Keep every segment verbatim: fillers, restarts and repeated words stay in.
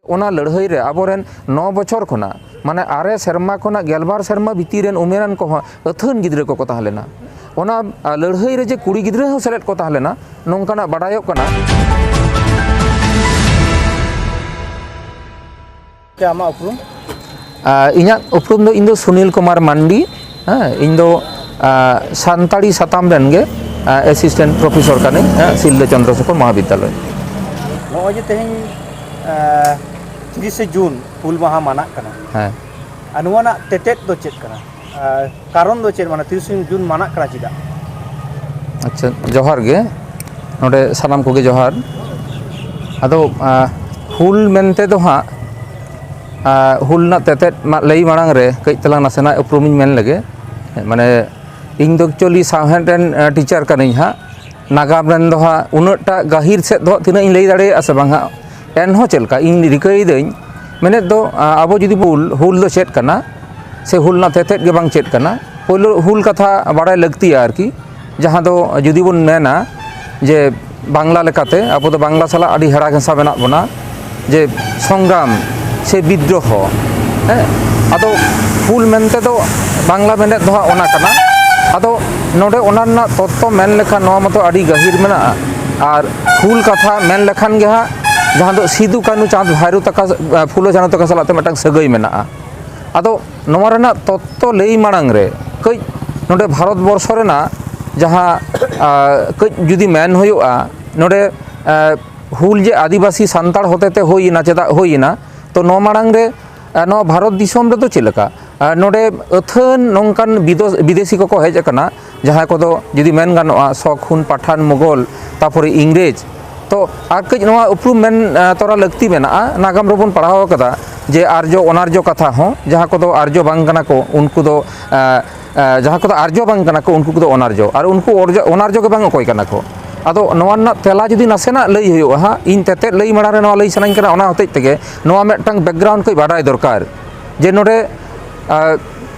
ᱚᱱᱟ ᱞᱟᱹᱲᱦᱟᱹᱭ ᱨᱮ ᱟᱵᱚᱨᱮᱱ ᱱᱚ ᱵᱚᱪᱷᱚᱨ ᱠᱷᱚᱱᱟᱜ, ᱢᱟᱱᱮ ᱟᱨᱮ ᱥᱮᱨᱢᱟ ᱠᱷᱚᱱᱟᱜ ᱜᱮᱞᱵᱟᱨ ᱥᱮᱨᱢᱟ ᱵᱷᱤᱛᱤᱨ ᱨᱮᱱ ᱩᱢᱮᱨᱟᱱ ᱠᱚᱦᱚᱸ ᱟᱹᱛᱷᱟᱹᱱ ᱜᱤᱫᱽᱨᱟᱹ ᱠᱚᱠᱚ ᱛᱟᱦᱮᱸ ᱞᱮᱱᱟ᱾ ᱚᱱᱟ, ᱟ, ᱞᱟᱹᱲᱦᱟᱹᱭ ᱨᱮ ᱡᱮ ᱠᱩᱲᱤ ᱜᱤᱫᱽᱨᱟᱹ ᱦᱚᱸ ᱥᱮᱞᱮᱫ ᱠᱚ ᱛᱟᱦᱮᱸ ᱞᱮᱱᱟ, ᱱᱚᱝᱠᱟᱱᱟᱜ ᱵᱟᱰᱟᱭᱚᱜ ᱠᱟᱱᱟ᱾ ᱜᱚᱢᱠᱮ, ᱟᱢᱟᱜ ᱩᱯᱨᱩᱢ? ᱟ, ᱤᱧᱟᱹᱜ ᱩᱯᱨᱩᱢ ᱫᱚ, ᱤᱧ ᱫᱚ ᱥᱩᱱᱤᱞ ᱠᱩᱢᱟᱨ ᱢᱟᱱᱰᱤ᱾ ᱦᱮᱸ, ᱤᱧ ᱫᱚ, ᱟ, ᱥᱟᱱᱛᱟᱲᱤ ᱥᱟᱛᱟᱢ ᱨᱮᱱ ᱜᱮ, ᱟ, assistant professor ᱠᱟᱹᱱᱟᱹᱧ, ᱦᱮᱸ, ᱥᱤᱞᱫᱟᱹ ᱪᱚᱱᱫᱨᱚᱥᱮᱠᱷᱚᱨ ᱢᱚᱦᱟᱵᱤᱫᱽᱫᱟᱞᱚᱭ᱾ ᱱᱚᱜᱼᱚᱭ ᱡᱮ ᱛᱮᱦᱮᱧ, ᱟ, ᱛᱤᱨᱤᱥᱮ ᱡᱩᱱ ᱦᱩᱞ ᱢᱟᱦᱟ ᱢᱟᱱᱟᱜ ᱠᱟᱱᱟ, ᱦᱮᱸ᱾ ᱟᱨ ᱱᱚᱣᱟ ᱨᱮᱱᱟᱜ ᱛᱮᱛᱮᱫ ᱫᱚ ᱪᱮᱫ ᱠᱟᱱᱟ? ᱟᱨ ᱠᱟᱨᱚᱱ ᱫᱚ ᱪᱮᱫ? ᱢᱟᱱᱮ, ᱛᱤᱨᱤᱥᱮ ᱡᱩᱱ ᱢᱟᱱᱟᱜ ᱠᱟᱱᱟ ᱪᱮᱫᱟᱜ? ᱟᱪᱪᱷᱟ, ᱡᱚᱦᱟᱨ ᱜᱮ᱾ ᱱᱚᱰᱮ ᱥᱟᱱᱟᱢ ᱠᱚᱜᱮ ᱡᱚᱦᱟᱨ᱾ ᱟᱫᱚ, ᱟ, ᱦᱩᱞ ᱢᱮᱱᱛᱮ ᱫᱚ ᱦᱟᱸᱜ, ᱟ, ᱦᱩᱞ ᱨᱮᱱᱟᱜ ᱛᱮᱛᱮᱫ ᱢᱟ ᱞᱟᱹᱭ ᱢᱟᱲᱟᱝ ᱨᱮ ᱠᱟᱹᱡ ᱛᱟᱞᱟᱝ ᱱᱟᱥᱮᱱᱟᱜ ᱩᱯᱨᱩᱢᱤᱧ ᱢᱮᱱ ᱞᱮᱜᱮ᱾ ᱢᱟᱱᱮ, ᱤᱧ ᱫᱚ actually ᱥᱟᱶᱦᱮᱫ ᱨᱮᱱ, ᱟ, teacher ᱠᱟᱹᱱᱟᱹᱧ ᱦᱟᱸᱜ᱾ ᱱᱟᱜᱟᱢ ᱨᱮᱱ ᱫᱚ ᱦᱟᱸᱜ ᱩᱱᱟᱹᱜᱴᱟ ᱜᱟᱹᱦᱤᱨ ᱥᱮᱫ ᱫᱚ ᱦᱟᱸᱜ ᱛᱤᱱᱟᱹᱜ ᱤᱧ ᱞᱟᱹᱭ ᱫᱟᱲᱮᱭᱟᱜᱼᱟ ᱥᱮ ᱵᱟᱝ ᱦᱟᱸᱜ, ᱮᱱᱦᱚᱸ ᱪᱮᱫ ᱞᱮᱠᱟ ᱤᱧ ᱨᱤᱠᱟᱹᱭᱮᱫᱟᱹᱧ, ᱢᱮᱱᱮᱫ ᱫᱚ, ᱟ, ᱟᱵᱚ ᱡᱩᱫᱤ ᱵᱚᱱ, ᱦᱩᱞ ᱫᱚ ᱪᱮᱫ ᱠᱟᱱᱟ, ᱥᱮ ᱦᱩᱞ ᱨᱮᱱᱟᱜ ᱛᱮᱛᱮᱫ ᱜᱮ ᱵᱟᱝ ᱪᱮᱫ ᱠᱟᱱᱟ, ᱯᱳᱭᱞᱳ ᱦᱩᱞ ᱠᱟᱛᱷᱟ ᱵᱟᱲᱟᱭ ᱞᱟᱹᱠᱛᱤᱭᱟ ᱟᱨᱠᱤ᱾ ᱡᱟᱦᱟᱸ ᱫᱚ ᱡᱩᱫᱤ ᱵᱚᱱ ᱢᱮᱱᱟ ᱡᱮ ᱵᱟᱝᱞᱟ ᱞᱮᱠᱟᱛᱮ, ᱟᱵᱚ ᱫᱚ ᱵᱟᱝᱞᱟ ᱥᱟᱞᱟᱜ ᱟᱹᱰᱤ ᱦᱮᱲᱟ ᱜᱷᱮᱥᱟ ᱢᱮᱱᱟᱜ ᱵᱚᱱᱟ, ᱡᱮ ᱥᱚᱝᱜᱨᱟᱢ ᱥᱮ ᱵᱤᱫᱽᱨᱳᱦᱚ, ᱦᱮᱸ, ᱟᱫᱚ ᱦᱩᱞ ᱢᱮᱱᱛᱮ ᱫᱚ ᱵᱟᱝᱞᱟ ᱢᱮᱱᱮᱫ ᱫᱚ ᱦᱟᱸᱜ ᱚᱱᱟ ᱠᱟᱱᱟ᱾ ᱟᱫᱚ ᱱᱚᱰᱮ ᱚᱱᱟ ᱨᱮᱱᱟᱜ ᱛᱚᱛᱛᱚ ᱢᱮᱱ ᱞᱮᱠᱷᱟᱱ ᱱᱚᱣᱟ ᱢᱟᱛᱚ ᱟᱹᱰᱤ ᱜᱟᱹᱦᱤᱨ ᱢᱮᱱᱟᱜᱼᱟ, ᱟᱨ ᱦᱩᱞ ᱠᱟᱛᱷᱟ ᱢᱮᱱ ᱞᱮᱠᱷᱟᱱ ᱜᱮ ᱦᱟᱸᱜ ᱡᱟᱦᱟᱸ ᱫᱚ ᱥᱤᱫᱩ, ᱠᱟᱹᱱᱦᱩ, ᱪᱟᱸᱫᱽ, ᱵᱷᱟᱭᱨᱳ ᱛᱟᱠᱚ, ᱯᱷᱩᱞᱳ, ᱡᱷᱟᱱᱳ ᱛᱟᱠᱚ ᱥᱟᱞᱟᱜ ᱛᱮ ᱢᱤᱫᱴᱟᱝ ᱥᱟᱹᱜᱟᱹᱭ ᱢᱮᱱᱟᱜᱼᱟ᱾ ᱟᱫᱚ ᱱᱚᱣᱟ ᱨᱮᱱᱟᱜ ᱛᱚᱛᱛᱚ ᱞᱟᱹᱭ ᱢᱟᱲᱟᱝ ᱨᱮ ᱠᱟᱹᱡ ᱱᱚᱰᱮ ᱵᱷᱟᱨᱚᱛ ᱵᱚᱨᱥᱚ ᱨᱮᱱᱟᱜ ᱡᱟᱦᱟᱸ, ᱟ, ᱠᱟᱹᱡ ᱡᱩᱫᱤ ᱢᱮᱱ ᱦᱩᱭᱩᱜᱼᱟ, ᱱᱚᱰᱮ, ᱟ, ᱦᱩᱞ ᱡᱮ ᱟᱹᱫᱤᱵᱟᱹᱥᱤ ᱥᱟᱱᱛᱟᱲ ᱦᱚᱛᱮᱛᱮ ᱦᱩᱭᱮᱱᱟ, ᱪᱮᱫᱟᱜ ᱦᱩᱭᱮᱱᱟ? ᱛᱚ, ᱱᱚᱣᱟ ᱢᱟᱲᱟᱝ ᱨᱮ, ᱟ, ᱱᱚᱣᱟ ᱵᱷᱟᱨᱚᱛ ᱫᱤᱥᱚᱢ ᱨᱮᱫᱚ ᱪᱮᱫ ᱞᱮᱠᱟ? ᱟ, ᱱᱚᱰᱮ ᱟᱹᱛᱷᱟᱹᱱ ᱱᱚᱝᱠᱟᱱ ᱵᱤᱫᱚᱥ-, ᱵᱤᱫᱮᱥᱤ ᱠᱚᱠᱚ ᱦᱮᱡ ᱟᱠᱟᱱᱟ, ᱡᱟᱦᱟᱸᱭ ᱠᱚᱫᱚ ᱡᱩᱫᱤ ᱢᱮᱱ ᱜᱟᱱᱚᱜᱼᱟ, ᱥᱚᱠ, ᱦᱩᱱ, ᱯᱟᱴᱷᱟᱱ, ᱢᱩᱜᱚᱞ, ᱛᱟᱨᱯᱚᱨᱮ ᱤᱝᱨᱮᱡᱽ᱾ ᱛᱚ, ᱟᱨ ᱠᱟᱹᱡ ᱱᱚᱣᱟ ᱩᱯᱨᱩᱢ ᱢᱮᱱ, ᱟ, ᱛᱚᱨᱟ ᱞᱟᱹᱠᱛᱤ ᱢᱮᱱᱟᱜᱼᱟ᱾ ᱱᱟᱜᱟᱢ ᱨᱮᱵᱚᱱ ᱯᱟᱲᱦᱟᱣ ᱟᱠᱟᱫᱟ ᱡᱮ ᱟᱨᱡᱚ ᱚᱱᱟᱨᱡᱚ ᱠᱟᱛᱷᱟ ᱦᱚᱸ, ᱡᱟᱦᱟᱸ ᱠᱚᱫᱚ ᱟᱨᱡᱚ ᱵᱟᱝ ᱠᱟᱱᱟ ᱠᱚ, ᱩᱱᱠᱩ ᱫᱚ, ᱟ, ᱟ, ᱡᱟᱦᱟᱸ ᱠᱚᱫᱚ ᱟᱨᱡᱚ ᱵᱟᱝ ᱠᱟᱱᱟ ᱠᱚ, ᱩᱱᱠᱩ ᱠᱚᱫᱚ ᱚᱱᱟᱨᱡᱚ, ᱟᱨ ᱩᱱᱠᱩ ᱚᱨᱡᱚ-, ᱚᱱᱟᱨᱡᱚ ᱜᱮ ᱵᱟᱝ ᱚᱠᱚᱭ ᱠᱟᱱᱟ ᱠᱚ? ᱟᱫᱚ ᱱᱚᱣᱟ ᱨᱮᱱᱟᱜ ᱛᱮᱞᱟ ᱡᱩᱫᱤ ᱱᱟᱥᱮᱱᱟᱜ ᱞᱟᱹᱭ ᱦᱩᱭᱩᱜᱼᱟ ᱦᱟᱸᱜ, ᱤᱧ ᱛᱮᱛᱮᱫ ᱞᱟᱹᱭ ᱢᱟᱲᱟᱝ ᱨᱮ ᱱᱚᱣᱟ ᱞᱟᱹᱭ ᱥᱟᱱᱟᱧ ᱠᱟᱱᱟ, ᱚᱱᱟ ᱦᱚᱛᱮᱡ ᱛᱮᱜᱮ ᱱᱚᱣᱟ ᱢᱤᱫᱴᱟᱝ background ᱠᱟᱹᱡ ᱵᱟᱰᱟᱭ ᱫᱚᱨᱠᱟᱨ, ᱡᱮ ᱱᱚᱰᱮ, ᱟ,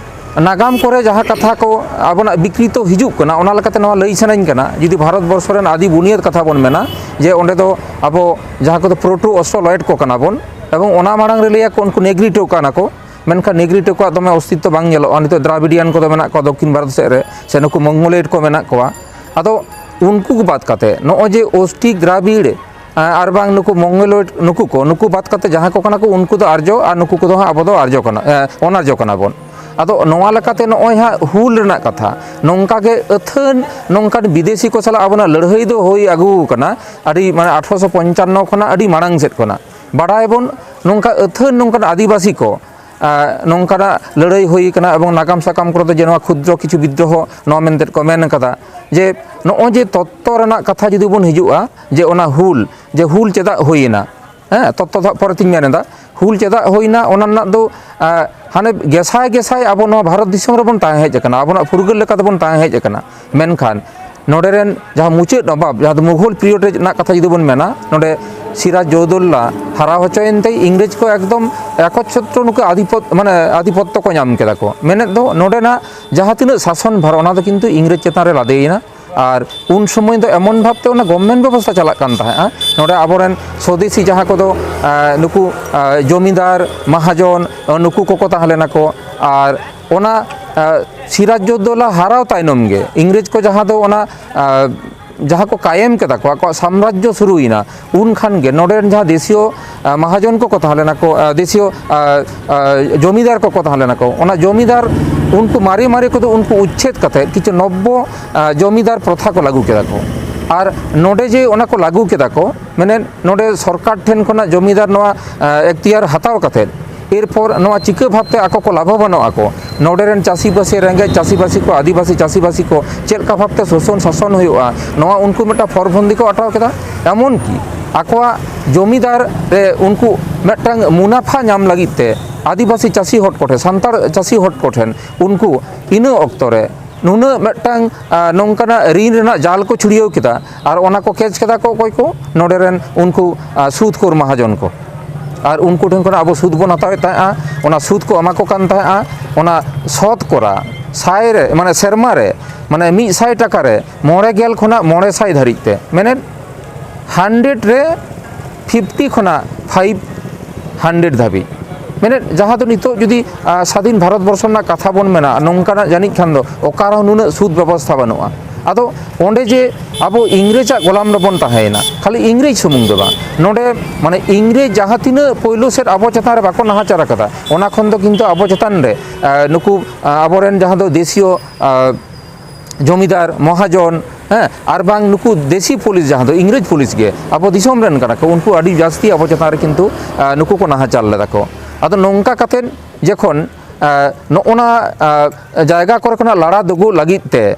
ᱱᱟᱜᱟᱢ ᱠᱚᱨᱮ ᱡᱟᱦᱟᱸ ᱠᱟᱛᱷᱟ ᱠᱚ ᱟᱵᱚᱱᱟᱜ ᱵᱤᱠᱨᱤᱛᱚ ᱦᱤᱡᱩᱜ ᱠᱟᱱᱟ, ᱚᱱᱟ ᱞᱮᱠᱟᱛᱮ ᱱᱚᱣᱟ ᱞᱟᱹᱭ ᱥᱟᱱᱟᱧ ᱠᱟᱱᱟ᱾ ᱡᱩᱫᱤ ᱵᱷᱟᱨᱚᱛ ᱵᱚᱨᱥᱚ ᱨᱮᱱ ᱟᱹᱫᱤ ᱵᱩᱱᱤᱭᱟᱹᱫ ᱠᱟᱛᱷᱟ ᱵᱚᱱ ᱢᱮᱱᱟ, ᱡᱮ ᱚᱸᱰᱮ ᱫᱚ ᱟᱵᱚ ᱡᱟᱦᱟᱸ ᱠᱚᱫᱚ proto Australoid ᱠᱚ ᱠᱟᱱᱟ ᱵᱚᱱ, ᱮᱵᱚᱝ ᱚᱱᱟ ᱢᱟᱲᱟᱝ ᱨᱮ ᱞᱟᱹᱭᱟᱠᱚ ᱩᱱᱠᱩ ᱱᱮᱜᱽᱨᱤᱴᱳ ᱠᱟᱱᱟ ᱠᱚ, ᱢᱮᱱᱠᱷᱟᱱ ᱱᱮᱜᱽᱨᱤᱴᱳ ᱠᱚᱣᱟᱜ ᱫᱚᱢᱮ ᱚᱥᱛᱤᱛᱛᱚ ᱵᱟᱝ ᱧᱮᱞᱚᱜᱼᱟ᱾ ᱱᱤᱛᱚᱜ ᱫᱨᱟᱵᱤᱰᱤᱭᱟᱱ ᱠᱚᱫᱚ ᱢᱮᱱᱟᱜ ᱠᱚᱣᱟ ᱫᱚᱠᱠᱷᱤᱱ ᱵᱷᱟᱨᱚᱛ ᱥᱮᱫ ᱨᱮ, ᱥᱮ ᱱᱩᱠᱩ ᱢᱚᱝᱜᱳᱞᱚᱭᱤᱰ ᱠᱚ ᱢᱮᱱᱟᱜ ᱠᱚᱣᱟ᱾ ᱟᱫᱚ ᱩᱱᱠᱩ ᱠᱚ ᱵᱟᱫ ᱠᱟᱛᱮ ᱱᱚᱜᱼᱚᱭ ᱡᱮ ᱚᱥᱴᱤᱠ ᱫᱨᱟᱵᱤᱲ, ᱟᱨ ᱵᱟᱝ ᱱᱩᱠᱩ ᱢᱚᱝᱜᱳᱞᱚᱭᱤᱰ, ᱱᱩᱠᱩ ᱠᱚ, ᱱᱩᱠᱩ ᱵᱟᱫ ᱠᱟᱛᱮ ᱡᱟᱦᱟᱸ ᱠᱚ ᱠᱟᱱᱟ ᱠᱚ, ᱩᱱᱠᱩ ᱫᱚ ᱟᱨᱡᱚ, ᱟᱨ ᱱᱩᱠᱩ ᱠᱚᱫᱚ ᱦᱟᱸᱜ ᱟᱵᱚ ᱫᱚ ᱟᱨᱡᱚ ᱠᱟᱱᱟ, ᱮ, ᱚᱱᱟᱨᱡᱚ ᱠᱟᱱᱟ ᱵᱚᱱ᱾ ᱟᱫᱚ ᱱᱚᱣᱟ ᱞᱮᱠᱟᱛᱮ ᱱᱚᱜᱼᱚᱭ ᱦᱟᱸᱜ ᱦᱩᱞ ᱨᱮᱱᱟᱜ ᱠᱟᱛᱷᱟ, ᱱᱚᱝᱠᱟ ᱜᱮ ᱟᱹᱛᱷᱟᱹᱱ ᱱᱚᱝᱠᱟᱱ ᱵᱤᱫᱮᱥᱤ ᱠᱚ ᱥᱟᱞᱟᱜ ᱟᱵᱚᱱᱟᱜ ᱞᱟᱹᱲᱦᱟᱹᱭ ᱫᱚ ᱦᱩᱭ ᱟᱹᱜᱩ ᱟᱠᱟᱱᱟ, ᱟᱹᱰᱤ, ᱢᱟᱱᱮ, ᱟᱴᱷᱨᱚᱥᱚ ᱯᱚᱧᱪᱟᱱᱱᱚ ᱠᱷᱚᱱᱟᱜ ᱟᱹᱰᱤ ᱢᱟᱲᱟᱝ ᱥᱮᱫ ᱠᱷᱚᱱᱟᱜ᱾ ᱵᱟᱰᱟᱭᱟᱵᱚᱱ, ᱱᱚᱝᱠᱟ ᱟᱹᱛᱷᱟᱹᱱ ᱱᱚᱝᱠᱟᱱ ᱟᱹᱫᱤᱵᱟᱹᱥᱤ ᱠᱚ, ᱟᱸ, ᱱᱚᱝᱠᱟᱱᱟᱜ ᱞᱟᱹᱲᱦᱟᱹᱭ ᱦᱩᱭ ᱠᱟᱱᱟ, ᱮᱵᱚᱝ ᱱᱟᱜᱟᱢ ᱥᱟᱠᱟᱢ ᱠᱚᱨᱮ ᱫᱚ ᱡᱮ ᱱᱚᱣᱟ ᱠᱷᱩᱫᱨᱚ ᱠᱤᱪᱷᱩ ᱵᱤᱫᱽᱫᱨᱳᱦᱚ ᱱᱚᱣᱟ ᱢᱮᱱᱛᱮ ᱠᱚ ᱢᱮᱱ ᱠᱟᱫᱟ, ᱡᱮ ᱱᱚᱜᱼᱚᱭ ᱡᱮ ᱛᱚᱛᱛᱚ ᱨᱮᱱᱟᱜ ᱠᱟᱛᱷᱟ ᱡᱩᱫᱤ ᱵᱚᱱ ᱦᱤᱡᱩᱜᱼᱟ, ᱡᱮ ᱚᱱᱟ ᱦᱩᱞ, ᱡᱮ ᱦᱩᱞ ᱪᱮᱫᱟᱜ ᱦᱩᱭᱮᱱᱟ, ᱦᱮᱸ, ᱛᱚᱛᱛᱚ ᱫᱚ ᱦᱟᱸᱜ ᱯᱚᱨᱮᱛᱤᱧ ᱢᱮᱱ ᱮᱫᱟ, ᱦᱩᱞ ᱪᱮᱫᱟᱜ ᱦᱩᱭᱱᱟ, ᱚᱱᱟ ᱨᱮᱱᱟᱜ ᱫᱚ, ᱟᱸ, ᱦᱟᱱᱮ ᱜᱮᱥᱟᱭ ᱜᱮᱥᱟᱭ ᱟᱵᱚ ᱱᱚᱣᱟ ᱵᱷᱟᱨᱚᱛ ᱫᱤᱥᱚᱢ ᱨᱮᱵᱚᱱ ᱛᱟᱦᱮᱸ ᱦᱮᱡ ᱟᱠᱟᱱᱟ, ᱟᱵᱚᱱᱟᱜ ᱯᱷᱩᱨᱜᱟᱹᱞ ᱞᱮᱠᱟ ᱛᱮᱵᱚᱱ ᱛᱟᱦᱮᱸ ᱦᱮᱡ ᱟᱠᱟᱱᱟ᱾ ᱢᱮᱱᱠᱷᱟᱱ ᱱᱚᱰᱮ ᱨᱮᱱ ᱡᱟᱦᱟᱸ ᱢᱩᱪᱟᱹᱫ ᱱᱚᱵᱟᱵ, ᱡᱟᱦᱟᱸ ᱫᱚ ᱢᱩᱜᱷᱚᱞ ᱯᱤᱨᱤᱭᱚᱰ ᱨᱮᱱᱟᱜ ᱠᱟᱛᱷᱟ ᱡᱩᱫᱤ ᱵᱚᱱ ᱢᱮᱱᱟ, ᱱᱚᱰᱮ ᱥᱤᱨᱟᱡᱽ ᱡᱚᱣᱫᱚᱞᱞᱟ ᱦᱟᱨᱟ ᱦᱚᱪᱚᱭᱮᱱ ᱛᱮ ᱤᱝᱨᱮᱡᱽ ᱠᱚ ᱮᱠᱫᱚᱢ ᱮᱠᱪᱷᱚᱛᱨᱚ ᱱᱩᱠᱩ ᱟᱫᱷᱤᱯᱚᱛ-, ᱢᱟᱱᱮ ᱟᱫᱷᱤᱯᱚᱛᱛᱚ ᱠᱚ ᱧᱟᱢ ᱠᱮᱫᱟ ᱠᱚ᱾ ᱢᱮᱱᱮᱫ ᱫᱚ ᱱᱚᱰᱮᱱᱟᱜ ᱡᱟᱦᱟᱸ ᱛᱤᱱᱟᱹᱜ ᱥᱟᱥᱚᱱ ᱵᱷᱟᱨ, ᱚᱱᱟ ᱫᱚ ᱠᱤᱱᱛᱩ ᱤᱝᱨᱮᱡᱽ ᱪᱮᱛᱟᱱ ᱨᱮ ᱞᱟᱫᱮᱭᱮᱱᱟ᱾ ᱟᱨ ᱩᱱ ᱥᱚᱢᱚᱭ ᱫᱚ ᱮᱢᱚᱱ ᱵᱷᱟᱵᱽᱛᱮ ᱚᱱᱟ ᱜᱚᱵᱷᱢᱮᱱᱴ ᱵᱮᱵᱚᱥᱛᱷᱟ ᱪᱟᱞᱟᱜ ᱠᱟᱱ ᱛᱟᱦᱮᱸᱜᱼᱟ, ᱱᱚᱰᱮ ᱟᱵᱚᱨᱮᱱ ᱥᱚᱫᱮᱥᱤ ᱡᱟᱦᱟᱸ ᱠᱚᱫᱚ, ᱟᱸ, ᱱᱩᱠᱩ, ᱟᱸ, ᱡᱚᱢᱤᱫᱟᱨ, ᱢᱟᱦᱟᱡᱚᱱ, ᱱᱩᱠᱩ ᱠᱚᱠᱚ ᱛᱟᱦᱮᱸ ᱞᱮᱱᱟ ᱠᱚ᱾ ᱟᱨ ᱚᱱᱟ, ᱟᱸ, ᱥᱤᱨᱟᱡᱽᱡᱚᱫᱽᱫᱳᱞᱟ ᱦᱟᱨᱟᱣ ᱛᱟᱭᱱᱚᱢ ᱜᱮ ᱤᱝᱨᱮᱡᱽ ᱠᱚ ᱡᱟᱦᱟᱸ ᱫᱚ ᱚᱱᱟ, ᱟᱸ, ᱡᱟᱦᱟᱸ ᱠᱚ ᱠᱟᱭᱮᱢ ᱠᱮᱫᱟ ᱠᱚ, ᱟᱠᱚᱣᱟᱜ ᱥᱟᱢᱨᱟᱡᱽᱡᱚ ᱥᱩᱨᱩᱭᱮᱱᱟ, ᱩᱱ ᱠᱷᱟᱱ ᱜᱮ ᱱᱚᱰᱮ ᱨᱮᱱ ᱡᱟᱦᱟᱸ ᱫᱮᱥᱤᱭᱚ, ᱟᱸ, ᱢᱟᱦᱟᱡᱚᱱ ᱠᱚᱠᱚ ᱛᱟᱦᱮᱸ ᱞᱮᱱᱟ ᱠᱚ, ᱟᱸ, ᱫᱮᱥᱤᱭᱚ, ᱟᱸ, ᱟᱸ, ᱡᱚᱢᱤᱫᱟᱨ ᱠᱚᱠᱚ ᱛᱟᱦᱮᱸ ᱞᱮᱱᱟ ᱠᱚ, ᱚᱱᱟ ᱡᱚᱢᱤᱫᱟᱨ ᱩᱱᱠᱩ ᱢᱟᱨᱮ ᱢᱟᱨᱮ ᱠᱚᱫᱚ ᱩᱱᱠᱩ ᱩᱪᱪᱷᱮᱫ ᱠᱟᱛᱮ ᱠᱤᱪᱷᱩ ᱱᱚᱵᱵᱚ, ᱟᱸ, ᱡᱚᱢᱤᱫᱟᱨ ᱯᱨᱚᱛᱷᱟ ᱠᱚ ᱞᱟᱹᱜᱩ ᱠᱮᱫᱟ ᱠᱚ᱾ ᱟᱨ ᱱᱚᱰᱮ ᱡᱮ ᱚᱱᱟ ᱠᱚ ᱞᱟᱹᱜᱩ ᱠᱮᱫᱟ ᱠᱚ, ᱢᱟᱱᱮ ᱱᱚᱰᱮ ᱥᱚᱨᱠᱟᱨ ᱴᱷᱮᱱ ᱠᱷᱚᱱᱟᱜ ᱡᱚᱢᱤᱫᱟᱨ ᱱᱚᱣᱟ, ᱟᱸ, ᱮᱠᱛᱤᱭᱟᱨ ᱦᱟᱛᱟᱣ ᱠᱟᱛᱮ, ᱮᱨᱯᱚᱨ ᱱᱚᱣᱟ ᱪᱤᱠᱟᱹ ᱵᱷᱟᱵᱽᱛᱮ ᱟᱠᱚ ᱠᱚ ᱞᱟᱵᱷᱚᱵᱟᱱᱚᱜ ᱟᱠᱚ, ᱱᱚᱰᱮ ᱨᱮᱱ ᱪᱟᱹᱥᱤᱵᱟᱹᱥᱤ, ᱨᱮᱸᱜᱮᱡ ᱪᱟᱹᱥᱤᱵᱟᱹᱥᱤ ᱠᱚ, ᱟᱹᱫᱤᱵᱟᱹᱥᱤ ᱪᱟᱹᱥᱤᱵᱟᱹᱥᱤ ᱠᱚ ᱪᱮᱫ ᱞᱮᱠᱟ ᱵᱷᱟᱵᱽᱛᱮ ᱥᱳᱥᱚᱱ ᱥᱟᱥᱚᱱ ᱦᱩᱭᱩᱜᱼᱟ, ᱱᱚᱣᱟ ᱩᱱᱠᱩ ᱢᱤᱫᱴᱟᱝ ᱯᱷᱚᱨ ᱵᱚᱱᱫᱤ ᱠᱚ ᱟᱴᱟᱣ ᱠᱮᱫᱟ᱾ ᱮᱢᱚᱱ ᱠᱤ ᱟᱠᱚᱣᱟᱜ ᱡᱚᱢᱤᱫᱟᱨ ᱨᱮ ᱩᱱᱠᱩ ᱢᱤᱫᱴᱟᱝ ᱢᱩᱱᱟᱯᱷᱟ ᱧᱟᱢ ᱞᱟᱹᱜᱤᱫ ᱛᱮ ᱟᱹᱫᱤᱵᱟᱹᱥᱤ ᱪᱟᱹᱥᱤ ᱦᱚᱲ ᱠᱚᱴᱷᱮᱱ, ᱥᱟᱱᱛᱟᱲ ᱪᱟᱹᱥᱤ ᱦᱚᱲ ᱠᱚᱴᱷᱮᱱ ᱩᱱᱠᱩ ᱤᱱᱟᱹ ᱚᱠᱛᱚ ᱨᱮ ᱱᱩᱱᱟᱹᱜ ᱢᱤᱫᱴᱟᱝ, ᱟᱸ, ᱱᱚᱝᱠᱟᱱᱟᱜ ᱨᱤᱱ ᱨᱮᱱᱟᱜ ᱡᱟᱞ ᱠᱚ ᱪᱷᱩᱲᱭᱟᱹᱣ ᱠᱮᱫᱟ᱾ ᱟᱨ ᱚᱱᱟ ᱠᱚ ᱠᱮᱪ ᱠᱮᱫᱟ ᱠᱚ ᱚᱠᱚᱭ ᱠᱚ? ᱱᱚᱰᱮ ᱨᱮᱱ ᱩᱱᱠᱩ, ᱟᱸ, ᱥᱩᱫᱽ ᱠᱷᱳᱨ ᱢᱟᱦᱟᱡᱚᱱ ᱠᱚ᱾ ᱟᱨ ᱩᱱᱠᱩ ᱴᱷᱮᱱ ᱠᱷᱚᱱ ᱟᱵᱚ ᱥᱩᱫᱽ ᱵᱚᱱ ᱦᱟᱛᱟᱣᱮᱫ ᱛᱟᱦᱮᱸᱜᱼᱟ, ᱚᱱᱟ ᱥᱩᱫᱽ ᱠᱚ ᱮᱢᱟ ᱠᱚ ᱠᱟᱱ ᱛᱟᱦᱮᱸᱜᱼᱟ᱾ ᱚᱱᱟ ᱥᱚᱛᱠᱚᱨᱟ ᱥᱟᱭ ᱨᱮ, ᱢᱟᱱᱮ ᱥᱮᱨᱢᱟ ᱨᱮ, ᱢᱟᱱᱮ ᱢᱤᱫ ᱥᱟᱭ ᱴᱟᱠᱟ ᱨᱮ ᱢᱚᱬᱮ ᱜᱮᱞ ᱠᱷᱚᱱᱟᱜ ᱢᱚᱬᱮ ᱥᱟᱭ ᱫᱷᱟᱹᱨᱤᱡ ᱛᱮ, ᱢᱮᱱᱮᱫ ᱦᱟᱱᱰᱨᱮᱰ ᱨᱮ ᱯᱷᱤᱯᱴᱤ ᱠᱷᱚᱱᱟᱜ ᱯᱷᱟᱭᱤᱵᱷ ᱦᱟᱱᱰᱨᱮᱰ ᱫᱷᱟᱹᱵᱤᱡ᱾ ᱢᱮᱱᱮᱫ ᱡᱟᱦᱟᱸ ᱫᱚ ᱱᱤᱛᱚᱜ ᱡᱩᱫᱤ, ᱟ, ᱥᱟᱫᱷᱤᱱ ᱵᱷᱟᱨᱚᱛ ᱵᱚᱨᱥᱚ ᱨᱮᱱᱟᱜ ᱠᱟᱛᱷᱟ ᱵᱚᱱ ᱢᱮᱱᱟ, ᱱᱚᱝᱠᱟᱱᱟᱜ ᱡᱟᱹᱱᱤᱡ ᱠᱷᱟᱱ ᱫᱚ ᱚᱠᱟ ᱨᱮᱦᱚᱸ ᱱᱩᱱᱟᱹᱜ ᱥᱩᱫ ᱵᱮᱵᱚᱥᱛᱷᱟ ᱵᱟᱹᱱᱩᱜᱼᱟ᱾ ᱟᱫᱚ ᱚᱸᱰᱮ ᱡᱮ ᱟᱵᱚ ᱤᱝᱨᱮᱡᱽ ᱟᱜ ᱜᱚᱞᱟᱢ ᱨᱮᱵᱚᱱ ᱛᱟᱦᱮᱸᱭᱮᱱᱟ, ᱠᱷᱟᱹᱞᱤ ᱤᱝᱨᱮᱡᱽ ᱥᱩᱢᱩᱝ ᱫᱚ ᱵᱟᱝ, ᱱᱚᱰᱮ ᱢᱟᱱᱮ ᱤᱝᱨᱮᱡᱽ ᱡᱟᱦᱟᱸ ᱛᱤᱱᱟᱹᱜ ᱯᱳᱭᱞᱳ ᱥᱮᱫ ᱟᱵᱚ ᱪᱮᱛᱟᱱ ᱨᱮ ᱵᱟᱠᱚ ᱱᱟᱦᱟᱪᱟᱨ ᱟᱠᱟᱫᱟ, ᱚᱱᱟ ᱠᱷᱚᱱ ᱫᱚ ᱠᱤᱱᱛᱩ ᱟᱵᱚ ᱪᱮᱛᱟᱱ ᱨᱮ, ᱟ, ᱱᱩᱠᱩ, ᱟ, ᱟᱵᱚᱨᱮᱱ ᱡᱟᱦᱟᱸ ᱫᱚ ᱫᱮᱥᱤᱭᱚ, ᱟ, ᱡᱚᱢᱤᱫᱟᱨ, ᱢᱚᱦᱟᱡᱚᱱ, ᱦᱮᱸ, ᱟᱨ ᱵᱟᱝ ᱱᱩᱠᱩ ᱫᱮᱥᱤ ᱯᱩᱞᱤᱥ, ᱡᱟᱦᱟᱸ ᱫᱚ ᱤᱝᱨᱮᱡᱽ ᱯᱩᱞᱤᱥ ᱜᱮ ᱟᱵᱚ ᱫᱤᱥᱚᱢ ᱨᱮᱱ ᱠᱟᱱᱟ ᱠᱚ, ᱩᱱᱠᱩ ᱟᱹᱰᱤ ᱡᱟᱹᱥᱛᱤ ᱟᱵᱚ ᱪᱮᱛᱟᱱ ᱨᱮ ᱠᱤᱱᱛᱩ, ᱟ, ᱱᱩᱠᱩ ᱠᱚ ᱱᱟᱦᱟᱪᱟᱨ ᱞᱮᱫᱟ ᱠᱚ᱾ ᱟᱫᱚ ᱱᱚᱝᱠᱟ ᱠᱟᱛᱮᱫ ᱡᱚᱠᱷᱚᱱ, ᱟ, ᱱᱚᱜᱼᱚ ᱱᱟ, ᱟ, ᱡᱟᱭᱜᱟ ᱠᱚᱨᱮ ᱠᱷᱚᱱᱟᱜ ᱞᱟᱲᱟ ᱫᱩᱜᱩ ᱞᱟᱹᱜᱤᱫ ᱛᱮ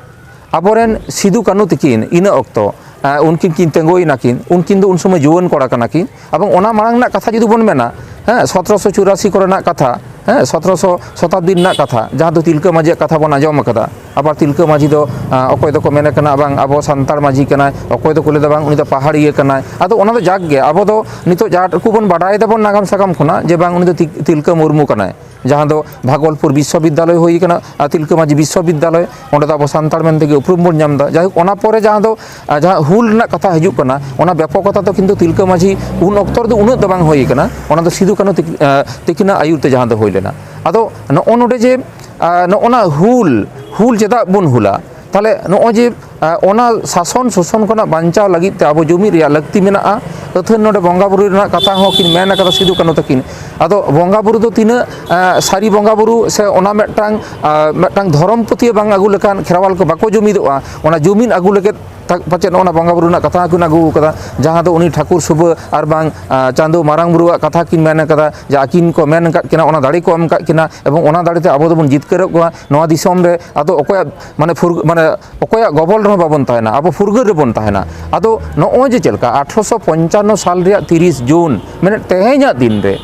ᱟᱵᱚᱨᱮᱱ ᱥᱤᱫᱩ ᱠᱟᱹᱱᱩ ᱛᱤᱠᱤᱱ ᱤᱱᱟᱹ ᱚᱠᱛᱚ, ᱟ, ᱩᱱᱠᱤᱱ ᱠᱤᱱ ᱛᱤᱸᱜᱩᱭᱮᱱᱟ ᱠᱤᱱ, ᱩᱱᱠᱤᱱ ᱫᱚ ᱩᱱ ᱥᱚᱢᱚᱭ ᱡᱩᱣᱟᱹᱱ ᱠᱚᱲᱟ ᱠᱟᱱᱟ ᱠᱤᱱ᱾ ᱮᱵᱚᱝ ᱚᱱᱟ ᱢᱟᱲᱟᱝ ᱨᱮᱱᱟᱜ ᱠᱟᱛᱷᱟ ᱡᱩᱫᱤ ᱵᱚᱱ ᱢᱮᱱᱟ, ᱦᱮᱸ, ᱥᱚᱛᱨᱚᱥᱚ ᱪᱩᱨᱟᱥᱤ ᱠᱚᱨᱮᱱᱟᱜ ᱠᱟᱛᱷᱟ, ᱦᱮᱸ, ᱥᱚᱛᱨᱚᱥᱚ ᱥᱚᱛᱟᱵᱫᱤ ᱨᱮᱱᱟᱜ ᱠᱟᱛᱷᱟ, ᱡᱟᱦᱟᱸ ᱫᱚ ᱛᱤᱞᱠᱟᱹ ᱢᱟᱹᱡᱷᱤᱭᱟᱜ ᱠᱟᱛᱷᱟ ᱵᱚᱱ ᱟᱸᱡᱚᱢ ᱟᱠᱟᱫᱟ᱾ ᱟᱵᱟᱨ ᱛᱤᱞᱠᱟᱹ ᱢᱟᱹᱡᱷᱤ ᱫᱚ, ᱟ, ᱚᱠᱚᱭ ᱫᱚᱠᱚ ᱢᱮᱱᱮ ᱠᱟᱱᱟ ᱵᱟᱝ ᱟᱵᱚ ᱥᱟᱱᱛᱟᱲ ᱢᱟᱹᱡᱷᱤ ᱠᱟᱱᱟᱭ, ᱚᱠᱚᱭ ᱫᱚᱠᱚ ᱞᱟᱹᱭᱫᱟ ᱵᱟᱝ ᱩᱱᱤ ᱫᱚ ᱯᱟᱦᱟᱲᱤᱭᱟᱹ ᱠᱟᱱᱟᱭ᱾ ᱟᱫᱚ ᱚᱱᱟ ᱫᱚ ᱡᱟᱠ ᱜᱮ, ᱟᱵᱚ ᱫᱚ ᱱᱤᱛᱚᱜ ᱡᱟ ᱴᱩᱠᱩ ᱵᱚᱱ ᱵᱟᱰᱟᱭ ᱫᱟᱵᱚᱱ ᱱᱟᱜᱟᱢ ᱥᱟᱠᱟᱢ ᱠᱷᱚᱱᱟᱜ ᱡᱮ ᱵᱟᱝ ᱩᱱᱤ ᱫᱚ ᱛᱤ-, ᱛᱤᱞᱠᱟᱹ ᱢᱩᱨᱢᱩ ᱠᱟᱱᱟᱭ, ᱡᱟᱦᱟᱸ ᱫᱚ ᱵᱷᱟᱜᱚᱞᱯᱩᱨ ᱵᱤᱥᱥᱚᱵᱤᱫᱽᱫᱟᱞᱚᱭ ᱦᱩᱭ ᱠᱟᱱᱟ, ᱟ, ᱛᱤᱞᱠᱟᱹ ᱢᱟᱹᱡᱷᱤ ᱵᱤᱥᱥᱚᱵᱤᱫᱽᱫᱟᱞᱚᱭ, ᱚᱸᱰᱮ ᱫᱚ ᱟᱵᱚ ᱥᱟᱱᱛᱟᱲ ᱢᱮᱱᱛᱮ ᱜᱮ ᱩᱯᱨᱩᱢ ᱵᱚᱱ ᱧᱟᱢ ᱮᱫᱟ᱾ ᱡᱟᱭᱦᱳᱠ, ᱚᱱᱟ ᱯᱚᱨᱮ ᱡᱟᱦᱟᱸ ᱫᱚ, ᱟ, ᱡᱟᱦᱟᱸ ᱦᱩᱞ ᱨᱮᱱᱟᱜ ᱠᱟᱛᱷᱟ ᱦᱤᱡᱩᱜ ᱠᱟᱱᱟ, ᱚᱱᱟ ᱵᱮᱯᱚᱠᱚᱛᱟ ᱫᱚ ᱠᱤᱱᱛᱩ ᱛᱤᱞᱠᱟᱹ ᱢᱟᱹᱡᱷᱤ ᱩᱱ ᱚᱠᱛᱚ ᱨᱮᱫᱚ ᱩᱱᱟᱹᱜ ᱫᱚ ᱵᱟᱝ ᱦᱩᱭ ᱠᱟᱱᱟ, ᱚᱱᱟ ᱫᱚ ᱥᱤᱫᱩ ᱠᱟᱹᱱᱩ ᱛᱤᱠ-, ᱟ, ᱛᱤᱠᱤᱱᱟᱜ ᱟᱹᱭᱩᱨ ᱛᱮ ᱡᱟᱦᱟᱸ ᱫᱚ ᱦᱩᱭ ᱞᱮᱱᱟ᱾ ᱟᱫᱚ ᱱᱚᱜᱼᱚ ᱱᱚᱰᱮ ᱡᱮ, ᱟ, ᱱᱚᱜᱼᱚ ᱱᱟ ᱦᱩᱞ, ᱦᱩᱞ ᱪᱮᱫᱟᱜ ᱵᱚᱱ ᱦᱩᱞᱟ? ᱛᱟᱦᱞᱮ ᱱᱚᱜᱼᱚᱭ ᱡᱮ, ᱟ, ᱚᱱᱟ ᱥᱟᱥᱚᱱ ᱥᱳᱥᱚᱱ ᱠᱷᱚᱱᱟᱜ ᱵᱟᱧᱪᱟᱣ ᱞᱟᱹᱜᱤᱫ ᱛᱮ ᱟᱵᱚ ᱡᱩᱢᱤᱫ ᱨᱮᱭᱟᱜ ᱞᱟᱹᱠᱛᱤ ᱢᱮᱱᱟᱜᱼᱟ᱾ ᱟᱹᱛᱷᱟᱹᱱ ᱱᱚᱰᱮ ᱵᱚᱸᱜᱟ ᱵᱩᱨᱩ ᱨᱮᱱᱟᱜ ᱠᱟᱛᱷᱟ ᱦᱚᱸ ᱠᱤᱱ ᱢᱮᱱ ᱟᱠᱟᱫᱟ ᱥᱤᱫᱩ ᱠᱟᱹᱱᱩ ᱛᱟᱹᱠᱤᱱ᱾ ᱟᱫᱚ ᱵᱚᱸᱜᱟ ᱵᱩᱨᱩ ᱫᱚ ᱛᱤᱱᱟᱹᱜ, ᱟ, ᱥᱟᱹᱨᱤ ᱵᱚᱸᱜᱟ ᱵᱩᱨᱩ ᱥᱮ ᱚᱱᱟ ᱢᱤᱫᱴᱟᱝ, ᱟ, ᱢᱤᱫᱴᱟᱝ ᱫᱷᱚᱨᱚᱢ ᱯᱟᱹᱛᱭᱟᱹᱣ ᱵᱟᱝ ᱟᱹᱜᱩ ᱞᱮᱠᱷᱟᱱ ᱠᱷᱮᱨᱣᱟᱞ ᱠᱚ ᱵᱟᱠᱚ ᱡᱩᱢᱤᱫᱚᱜᱼᱟ᱾ ᱚᱱᱟ ᱡᱩᱢᱤᱫ ᱟᱹᱜᱩ ᱞᱟᱹᱜᱤᱫ ᱛᱟ-, ᱯᱟᱪᱮᱫ ᱱᱚᱜᱼᱚ ᱱᱟ ᱵᱚᱸᱜᱟ ᱵᱩᱨᱩ ᱨᱮᱱᱟᱜ ᱠᱟᱛᱷᱟ ᱦᱚᱸᱠᱤᱱ ᱟᱹᱜᱩ ᱟᱠᱟᱫᱟ, ᱡᱟᱦᱟᱸ ᱫᱚ ᱩᱱᱤ ᱴᱷᱟᱠᱩᱨ ᱥᱩᱵᱟᱹ ᱟᱨ ᱵᱟᱝ, ᱟ, ᱪᱟᱸᱫᱳ ᱢᱟᱨᱟᱝ ᱵᱩᱨᱩᱣᱟᱜ ᱠᱟᱛᱷᱟ ᱠᱤᱱ ᱢᱮᱱ ᱟᱠᱟᱫᱟ, ᱡᱮ ᱟᱹᱠᱤᱱ ᱠᱚ ᱢᱮᱱ ᱟᱠᱟᱫ ᱠᱤᱱᱟ, ᱚᱱᱟ ᱫᱟᱲᱮ ᱠᱚ ᱮᱢ ᱟᱠᱟᱫ ᱠᱤᱱᱟ, ᱮᱵᱚᱝ ᱚᱱᱟ ᱫᱟᱲᱮ ᱛᱮ ᱟᱵᱚ ᱫᱚᱵᱚᱱ ᱡᱤᱛᱠᱟᱹᱨᱚᱜ ᱠᱚᱣᱟ᱾ ᱱᱚᱣᱟ ᱫᱤᱥᱚᱢ ᱨᱮ ᱟᱫᱚ ᱚᱠᱚᱭᱟᱜ ᱢᱟᱱᱮ ᱯᱷᱩᱨ-, ᱢᱟᱱᱮ ᱚᱠᱚᱭᱟᱜ ᱜᱚᱵᱚᱞ ᱨᱮᱦᱚᱸ ᱵᱟᱵᱚᱱ ᱛᱟᱦᱮᱱᱟ, ᱟᱵᱚ ᱯᱷᱩᱨᱜᱟᱹᱞ ᱨᱮᱵᱚᱱ ᱛᱟᱦᱮᱱᱟ᱾ ᱟᱫᱚ ᱱᱚᱜᱼᱚᱭ ᱡᱮ ᱪᱮᱫ ᱞᱮᱠᱟ ᱟᱴᱷᱨᱚᱥᱚ ᱯᱚᱧᱪᱟᱱᱱᱚ ᱥᱟᱞ ᱨᱮᱭᱟᱜ ᱛᱤᱨᱤᱥ ᱡᱩᱱ, ᱢᱟᱱᱮ ᱛᱮᱦᱮᱧᱟᱜ ᱫᱤᱱ ᱨᱮ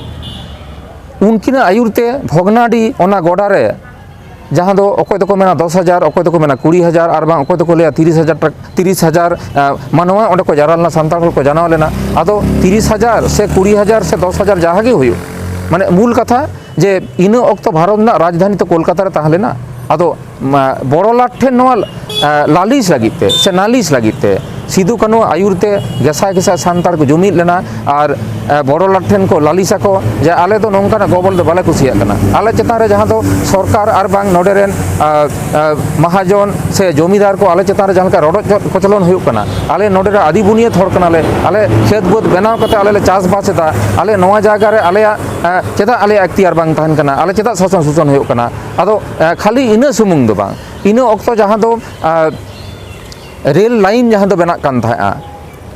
ᱩᱱᱠᱤᱱᱟᱜ ᱟᱹᱭᱩᱨ ᱛᱮ ᱵᱷᱚᱜᱽᱱᱟᱰᱤ ᱚᱱᱟ ᱜᱚᱰᱟ ᱨᱮ, ᱡᱟᱦᱟᱸ ᱫᱚ ᱚᱠᱚᱭ ᱫᱚᱠᱚ ᱢᱮᱱᱟ ᱫᱚᱥ ᱦᱟᱡᱟᱨ, ᱚᱠᱚᱭ ᱫᱚᱠᱚ ᱢᱮᱱᱟ ᱠᱩᱲᱤ ᱦᱟᱡᱟᱨ, ᱟᱨ ᱵᱟᱝ ᱚᱠᱚᱭ ᱫᱚᱠᱚ ᱞᱟᱹᱭᱟ ᱛᱤᱨᱤᱥ ᱦᱟᱡᱟᱨ ᱴᱟᱠᱟ, ᱛᱤᱨᱤᱥ ᱦᱟᱡᱟᱨ, ᱟ, ᱢᱟᱱᱣᱟ ᱚᱸᱰᱮ ᱠᱚ ᱡᱟᱣᱨᱟ ᱞᱮᱱᱟ, ᱥᱟᱱᱛᱟᱲ ᱦᱚᱲ ᱠᱚ ᱡᱟᱱᱟᱣ ᱞᱮᱱᱟ᱾ ᱟᱫᱚ ᱛᱤᱨᱤᱥ ᱦᱟᱡᱟᱨ ᱥᱮ ᱠᱩᱲᱤ ᱦᱟᱡᱟᱨ ᱥᱮ ᱫᱚᱥ ᱦᱟᱡᱟᱨ ᱡᱟᱦᱟᱸ ᱜᱮ ᱦᱩᱭᱩᱜ, ᱢᱟᱱᱮ ᱢᱩᱞ ᱠᱟᱛᱷᱟ ᱡᱮ ᱤᱱᱟᱹ ᱚᱠᱛᱚ ᱵᱷᱟᱨᱚᱛ ᱨᱮᱱᱟᱜ ᱨᱟᱡᱽᱫᱷᱟᱱᱤ ᱛᱚ ᱠᱳᱞᱠᱟᱛᱟ ᱨᱮ ᱛᱟᱦᱮᱸ ᱞᱮᱱᱟ᱾ ᱟᱫᱚ ᱢᱟ, ᱵᱚᱲᱚ ᱞᱟᱴ ᱴᱷᱮᱱ ᱱᱚᱣᱟ, ᱮ, ᱞᱟᱹᱞᱤᱥ ᱞᱟᱹᱜᱤᱫ ᱛᱮ ᱥᱮ ᱱᱟᱹᱞᱤᱥ ᱞᱟᱹᱜᱤᱫ ᱛᱮ ᱥᱤᱫᱩ ᱠᱟᱹᱱᱩ ᱟᱹᱭᱩᱨ ᱛᱮ ᱜᱮᱥᱟᱭ ᱜᱮᱥᱟᱭ ᱥᱟᱱᱛᱟᱲ ᱠᱚ ᱡᱩᱢᱤᱫ ᱞᱮᱱᱟ ᱟᱨ, ᱮ, ᱵᱚᱲᱚ ᱞᱟᱴ ᱴᱷᱮᱱ ᱠᱚ ᱞᱟᱹᱞᱤᱥ ᱟᱠᱚ ᱡᱮ ᱟᱞᱮ ᱫᱚ ᱱᱚᱝᱠᱟᱱᱟᱜ ᱜᱚᱵᱚᱞ ᱫᱚ ᱵᱟᱞᱮ ᱠᱩᱥᱤᱭᱟᱜ ᱠᱟᱱᱟ᱾ ᱟᱞᱮ ᱪᱮᱛᱟᱱ ᱨᱮ ᱡᱟᱦᱟᱸ ᱫᱚ ᱥᱚᱨᱠᱟᱨ ᱟᱨ ᱵᱟᱝ ᱱᱚᱰᱮ ᱨᱮᱱ, ᱮ, ᱮ, ᱢᱟᱦᱟᱡᱚᱱ ᱥᱮ ᱡᱚᱢᱤᱫᱟᱨ ᱠᱚ ᱟᱞᱮ ᱪᱮᱛᱟᱱ ᱨᱮ ᱡᱟᱦᱟᱸ ᱞᱮᱠᱟ ᱨᱚᱰᱚᱡ ᱠᱚᱪᱞᱚᱱ ᱦᱩᱭᱩᱜ ᱠᱟᱱᱟ, ᱟᱞᱮ ᱱᱚᱰᱮ ᱨᱮ ᱟᱹᱫᱤ ᱵᱩᱱᱤᱭᱟᱹᱫ ᱦᱚᱲ ᱠᱟᱱᱟᱞᱮ, ᱟᱞᱮ ᱠᱷᱮᱛ ᱵᱟᱹᱫᱽ ᱵᱮᱱᱟᱣ ᱠᱟᱛᱮ ᱟᱞᱮ ᱞᱮ ᱪᱟᱥᱵᱟᱥ ᱮᱫᱟ, ᱟᱞᱮ ᱱᱚᱣᱟ ᱡᱟᱭᱜᱟ ᱨᱮ ᱟᱞᱮᱭᱟᱜ, ᱮ, ᱪᱮᱫᱟᱜ ᱟᱞᱮᱭᱟᱜ ᱮᱠᱛᱤᱭᱟᱨ ᱵᱟᱝ ᱛᱟᱦᱮᱱ ᱠᱟᱱᱟ, ᱟᱞᱮ ᱪᱮᱫᱟᱜ ᱥᱟᱥᱚᱱ ᱥᱩᱥᱚᱱ ᱦᱩᱭᱩᱜ ᱠᱟᱱᱟ? ᱟᱫᱚ, ᱮ, ᱠᱷᱟᱹᱞᱤ ᱤᱱᱟᱹ ᱥᱩᱢᱩᱝ ᱫᱚ ᱵᱟᱝ, ᱤᱱᱟᱹ ᱚᱠᱛᱚ ᱡᱟᱦᱟᱸ ᱫᱚ, ᱮ, ᱨᱮᱞ ᱞᱟᱭᱤᱱ ᱡᱟᱦᱟᱸ ᱫᱚ ᱵᱮᱱᱟᱜ ᱠᱟᱱ ᱛᱟᱦᱮᱸᱫᱼᱟ,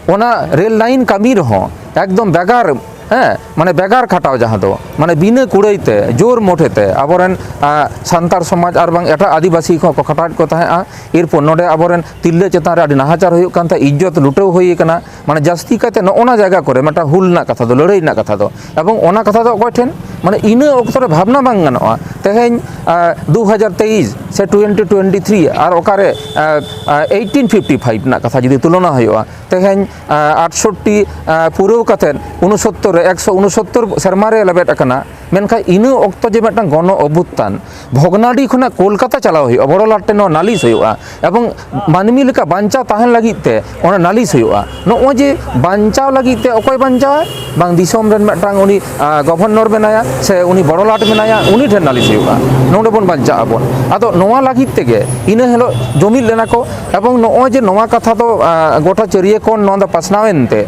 ᱚᱱᱟ ᱨᱮᱞ ᱞᱟᱭᱤᱱ ᱠᱟᱹᱢᱤ ᱨᱮᱦᱚᱸ ᱮᱠᱫᱚᱢ ᱵᱮᱜᱟᱨ, ᱦᱮᱸ, ᱢᱟᱱᱮ ᱵᱮᱜᱟᱨ ᱠᱷᱟᱴᱟᱣ, ᱡᱟᱦᱟᱸ ᱫᱚ ᱢᱟᱱᱮ ᱵᱤᱱᱟᱹ ᱠᱩᱲᱟᱹᱭ ᱛᱮ ᱡᱳᱨ ᱢᱚᱴᱷᱮ ᱛᱮ ᱟᱵᱚᱨᱮᱱ, ᱮ, ᱥᱟᱱᱛᱟᱲ ᱥᱚᱢᱟᱡᱽ ᱟᱨ ᱵᱟᱝ ᱮᱴᱟᱜ ᱟᱹᱫᱤᱵᱟᱹᱥᱤ ᱠᱚᱦᱚᱸ ᱠᱚ ᱠᱷᱟᱴᱟᱣᱮᱫ ᱠᱚ ᱛᱟᱦᱮᱸᱫᱼᱟ᱾ ᱮᱨᱯᱚᱨ ᱱᱚᱰᱮ ᱟᱵᱚᱨᱮᱱ ᱛᱤᱨᱞᱟᱹ ᱪᱮᱛᱟᱱ ᱨᱮ ᱟᱹᱰᱤ ᱱᱟᱦᱟᱪᱟᱨ ᱦᱩᱭᱩᱜ ᱠᱟᱱ ᱛᱟᱦᱮᱸᱫ, ᱤᱡᱽᱡᱚᱛ ᱞᱩᱴᱟᱹᱣ ᱦᱩᱭ ᱟᱠᱟᱱᱟ᱾ ᱢᱟᱱᱮ ᱡᱟᱹᱥᱛᱤ ᱠᱟᱭᱛᱮ ᱱᱚᱜᱼᱚ ᱱᱟ ᱡᱟᱭᱜᱟ ᱠᱚᱨᱮ ᱢᱤᱫᱴᱟᱝ ᱦᱩᱞ ᱨᱮᱱᱟᱜ ᱠᱟᱛᱷᱟ ᱫᱚ, ᱞᱟᱹᱲᱦᱟᱹᱭ ᱨᱮᱱᱟᱜ ᱠᱟᱛᱷᱟ ᱫᱚ, ᱮᱵᱚᱝ ᱚᱱᱟ ᱠᱟᱛᱷᱟ ᱫᱚ ᱚᱠᱚᱭ ᱴᱷᱮᱱ, ᱢᱟᱱᱮ ᱤᱱᱟᱹ ᱚᱠᱛᱚ ᱨᱮ ᱵᱷᱟᱵᱽᱱᱟ ᱵᱟᱝ ᱜᱟᱱᱚᱜᱼᱟ᱾ ᱛᱮᱦᱮᱧ, ᱮ, ᱫᱩ ᱦᱟᱡᱟᱨ ᱛᱮᱭᱤᱥ ᱥᱮ ᱴᱩᱭᱮᱱᱴᱤ ᱴᱩᱭᱮᱱᱴᱤ ᱛᱷᱨᱤ ᱟᱨ ᱚᱠᱟᱨᱮ, ᱮ, ᱮ, ᱮᱭᱤᱴᱤᱱ ᱯᱷᱤᱯᱴᱤ ᱯᱷᱟᱭᱤᱵᱷ ᱨᱮᱱᱟᱜ ᱠᱟᱛᱷᱟ ᱡᱩᱫᱤ ᱛᱩᱞᱚᱱᱟ ᱦᱩᱭᱩᱜᱼᱟ, ᱛᱮᱦᱮᱧ, ᱮ, ᱟᱴᱥᱚᱴᱴᱤ, ᱮ, ᱯᱩᱨᱟᱹᱣ ᱠᱟᱛᱮᱫ ᱩᱱᱩᱥᱚᱛᱛᱚᱨ ᱨᱮ, ᱮᱠᱥᱚ ᱩᱱᱩᱥᱚᱛᱛᱚᱨ ᱥᱮᱨᱢᱟ ᱨᱮ ᱞᱮᱵᱮᱫ ᱟᱠᱟᱱᱟ᱾ ᱢᱮᱱᱠᱷᱟᱱ ᱤᱱᱟᱹ ᱚᱠᱛᱚ ᱡᱮ ᱢᱤᱫᱴᱟᱝ ᱜᱚᱱᱚ ᱚᱵᱷᱩᱛᱛᱷᱟᱱ, ᱵᱷᱚᱜᱽᱱᱟᱰᱤ ᱠᱷᱚᱱᱟᱜ ᱠᱳᱞᱠᱟᱛᱟ ᱪᱟᱞᱟᱣ ᱦᱩᱭᱩᱜᱼᱟ, ᱵᱚᱲᱚ ᱞᱟᱴ ᱴᱷᱮᱱ ᱱᱚᱣᱟ ᱱᱟᱹᱞᱤᱥ ᱦᱩᱭᱩᱜᱼᱟ, ᱮᱵᱚᱝ ᱢᱟᱹᱱᱢᱤ ᱞᱮᱠᱟ ᱵᱟᱧᱪᱟᱣ ᱛᱟᱦᱮᱱ ᱞᱟᱹᱜᱤᱫ ᱛᱮ ᱚᱱᱟ ᱱᱟᱹᱞᱤᱥ ᱦᱩᱭᱩᱜᱼᱟ᱾ ᱱᱚᱜᱼᱚᱭ ᱡᱮ ᱵᱟᱧᱪᱟᱣ ᱞᱟᱹᱜᱤᱫ ᱛᱮ ᱚᱠᱚᱭ ᱵᱟᱧᱪᱟᱣᱟᱭ? ᱵᱟᱝ ᱫᱤᱥᱚᱢ ᱨᱮᱱ ᱢᱤᱫᱴᱟᱝ ᱩᱱᱤ, ᱟ, ᱜᱚᱵᱷᱚᱨᱱᱚᱨ ᱢᱮᱱᱟᱭᱟ ᱥᱮ ᱩᱱᱤ ᱵᱚᱲᱚ ᱞᱟᱴ ᱢᱮᱱᱟᱭᱟ, ᱩᱱᱤ ᱴᱷᱮᱱ ᱱᱟᱹᱞᱤᱥ ᱦᱩᱭᱩᱜᱼᱟ, ᱱᱚᱰᱮ ᱵᱚᱱ ᱵᱟᱧᱪᱟᱜ ᱟᱵᱚᱱ᱾ ᱟᱫᱚ ᱱᱚᱣᱟ ᱞᱟᱹᱜᱤᱫ ᱛᱮᱜᱮ ᱤᱱᱟᱹ ᱦᱤᱞᱳᱜ ᱡᱩᱢᱤᱫ ᱞᱮᱱᱟ ᱠᱚ, ᱮᱵᱚᱝ ᱱᱚᱜᱼᱚᱭ ᱡᱮ ᱱᱚᱣᱟ ᱠᱟᱛᱷᱟ ᱫᱚ, ᱟ, ᱜᱚᱴᱟ ᱪᱟᱹᱨᱤᱭᱟᱹ ᱠᱷᱚᱱ ᱱᱚᱣᱟ ᱫᱚ ᱯᱟᱥᱱᱟᱣ ᱮᱱᱛᱮ,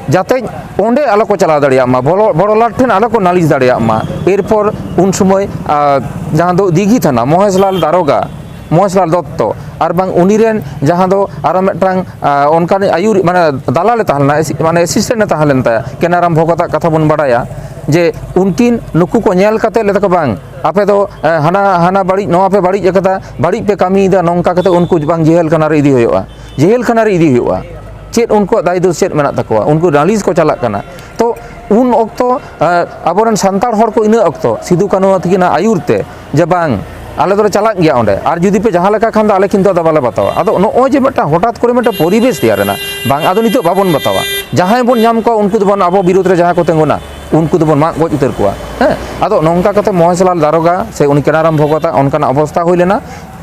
ᱡᱟᱛᱮ ᱚᱸᱰᱮ ᱟᱞᱚ ᱠᱚ ᱪᱟᱞᱟᱣ ᱫᱟᱲᱮᱭᱟᱜ ᱢᱟ, ᱵᱚᱲᱚ, ᱵᱚᱲᱚ ᱞᱟᱴ ᱴᱷᱮᱱ ᱟᱞᱚ ᱠᱚ ᱱᱟᱹᱞᱤᱥ ᱫᱟᱲᱮᱭᱟᱜ ᱢᱟ᱾ ᱮᱨᱯᱚᱨ ᱩᱱ ᱥᱚᱢᱚᱭ, ᱟ, ᱡᱟᱦᱟᱸ ᱫᱚ ᱫᱤᱜᱷᱤ ᱛᱷᱟᱱᱟ, ᱢᱚᱦᱮᱥᱞᱟᱞ ᱫᱟᱨᱚᱜᱟ, ᱢᱚᱦᱮᱥᱞᱟᱞ ᱫᱚᱛᱛᱚ, ᱟᱨ ᱵᱟᱝ ᱩᱱᱤ ᱨᱮᱱ ᱡᱟᱦᱟᱸ ᱫᱚ ᱟᱨᱚ ᱢᱤᱫᱴᱟᱝ, ᱟ, ᱚᱱᱠᱟᱱᱤᱡ ᱟᱹᱭᱩᱨ, ᱢᱟᱱᱮ ᱫᱟᱞᱟᱞᱮ ᱛᱟᱦᱮᱸ ᱞᱮᱱᱟ, ᱮᱥᱤ-, ᱢᱟᱱᱮ ᱮᱥᱤᱥᱴᱮᱱᱴ ᱮ ᱛᱟᱦᱮᱸ ᱞᱮᱱ ᱛᱟᱭᱟ, ᱠᱮᱱᱟᱨᱟᱢ ᱵᱷᱚᱜᱚᱛᱟᱜ ᱠᱟᱛᱷᱟ ᱵᱚᱱ ᱵᱟᱰᱟᱭᱟ, ᱡᱮ ᱩᱱᱠᱤᱱ ᱱᱩᱠᱩ ᱠᱚ ᱧᱮᱞ ᱠᱟᱛᱮ ᱞᱟᱹᱭ ᱫᱟᱠᱚ, "ᱵᱟᱝ, ᱟᱯᱮ ᱫᱚ, ᱮ, ᱦᱟᱱᱟ, ᱦᱟᱱᱟ ᱵᱟᱹᱲᱤᱡ, ᱱᱚᱣᱟ ᱯᱮ ᱵᱟᱹᱲᱤᱡ ᱟᱠᱟᱫᱟ, ᱵᱟᱹᱲᱤᱡ ᱯᱮ ᱠᱟᱹᱢᱤᱭᱮᱫᱟ, ᱱᱚᱝᱠᱟ ᱠᱟᱛᱮ ᱩᱱᱠᱩ ᱵᱟᱝ ᱡᱮᱦᱮᱞ ᱠᱷᱟᱱᱟ ᱨᱮ ᱤᱫᱤ ᱦᱩᱭᱩᱜᱼᱟ, ᱡᱮᱦᱮᱞ ᱠᱷᱟᱱᱟ ᱨᱮ ᱤᱫᱤ ᱦᱩᱭᱩᱜᱼᱟ, ᱪᱮᱫ ᱩᱱᱠᱩᱣᱟᱜ ᱫᱟᱭ ᱫᱳᱥ ᱪᱮᱫ ᱢᱮᱱᱟᱜ ᱛᱟᱠᱚᱣᱟ?" ᱩᱱᱠᱩ ᱱᱟᱹᱞᱤᱥ ᱠᱚ ᱪᱟᱞᱟᱜ ᱠᱟᱱᱟ᱾ ᱛᱚ ᱩᱱ ᱚᱠᱛᱚ, ᱮ, ᱟᱵᱚᱨᱮᱱ ᱥᱟᱱᱛᱟᱲ ᱦᱚᱲ ᱠᱚ ᱤᱱᱟᱹ ᱚᱠᱛᱚ ᱥᱤᱫᱩ ᱠᱟᱹᱱᱦᱩ ᱛᱟᱹᱠᱤᱱᱟᱜ ᱟᱹᱭᱩᱨ ᱛᱮ, ᱡᱮ ᱵᱟᱝ, ᱟᱞᱮ ᱫᱚᱞᱮ ᱪᱟᱞᱟᱜ ᱜᱮᱭᱟ ᱚᱸᱰᱮ, ᱟᱨ ᱡᱩᱫᱤ ᱯᱮ ᱡᱟᱦᱟᱸ ᱞᱮᱠᱟ ᱠᱷᱟᱱ ᱫᱚ ᱟᱞᱮ ᱠᱤᱱᱛᱩ ᱟᱫᱚ ᱵᱟᱞᱮ ᱵᱟᱛᱟᱣᱟ᱾ ᱟᱫᱚ ᱱᱚᱜᱼᱚᱭ ᱡᱮ ᱢᱤᱫᱴᱟᱝ ᱦᱚᱴᱟᱛ ᱠᱚᱨᱮ ᱢᱤᱫᱴᱟᱝ ᱯᱚᱨᱤᱵᱮᱥ ᱛᱮᱭᱟᱨ ᱮᱱᱟ, ᱵᱟᱝ, ᱟᱫᱚ ᱱᱤᱛᱚᱜ ᱵᱟᱵᱚᱱ ᱵᱟᱛᱟᱣᱟ, ᱡᱟᱦᱟᱸᱭ ᱵᱚᱱ ᱧᱟᱢ ᱠᱚᱣᱟ ᱩᱱᱠᱩ ᱫᱚᱵᱚᱱ ᱟᱵᱚ ᱵᱤᱨᱩᱫᱽ ᱨᱮ ᱡᱟᱦᱟᱸᱭ ᱠᱚ ᱛᱤᱸᱜᱩᱱᱟ, ᱩᱱᱠᱩ ᱫᱚᱵᱚᱱ ᱢᱟᱜ ᱜᱚᱡ ᱩᱛᱟᱹᱨ ᱠᱚᱣᱟ᱾ ᱦᱮᱸ, ᱟᱫᱚ ᱱᱚᱝᱠᱟ ᱠᱟᱛᱮ ᱢᱚᱦᱮᱥᱞᱟᱞ ᱫᱟᱨᱚᱜᱟ ᱥᱮ ᱩᱱᱤ ᱠᱮᱱᱟᱨᱟᱢ ᱵᱷᱚᱜᱚᱛᱟᱜ ᱚᱱᱠᱟᱱᱟᱜ ᱚᱵᱚᱥᱛᱟ ᱦᱩᱭ ᱞᱮᱱᱟ᱾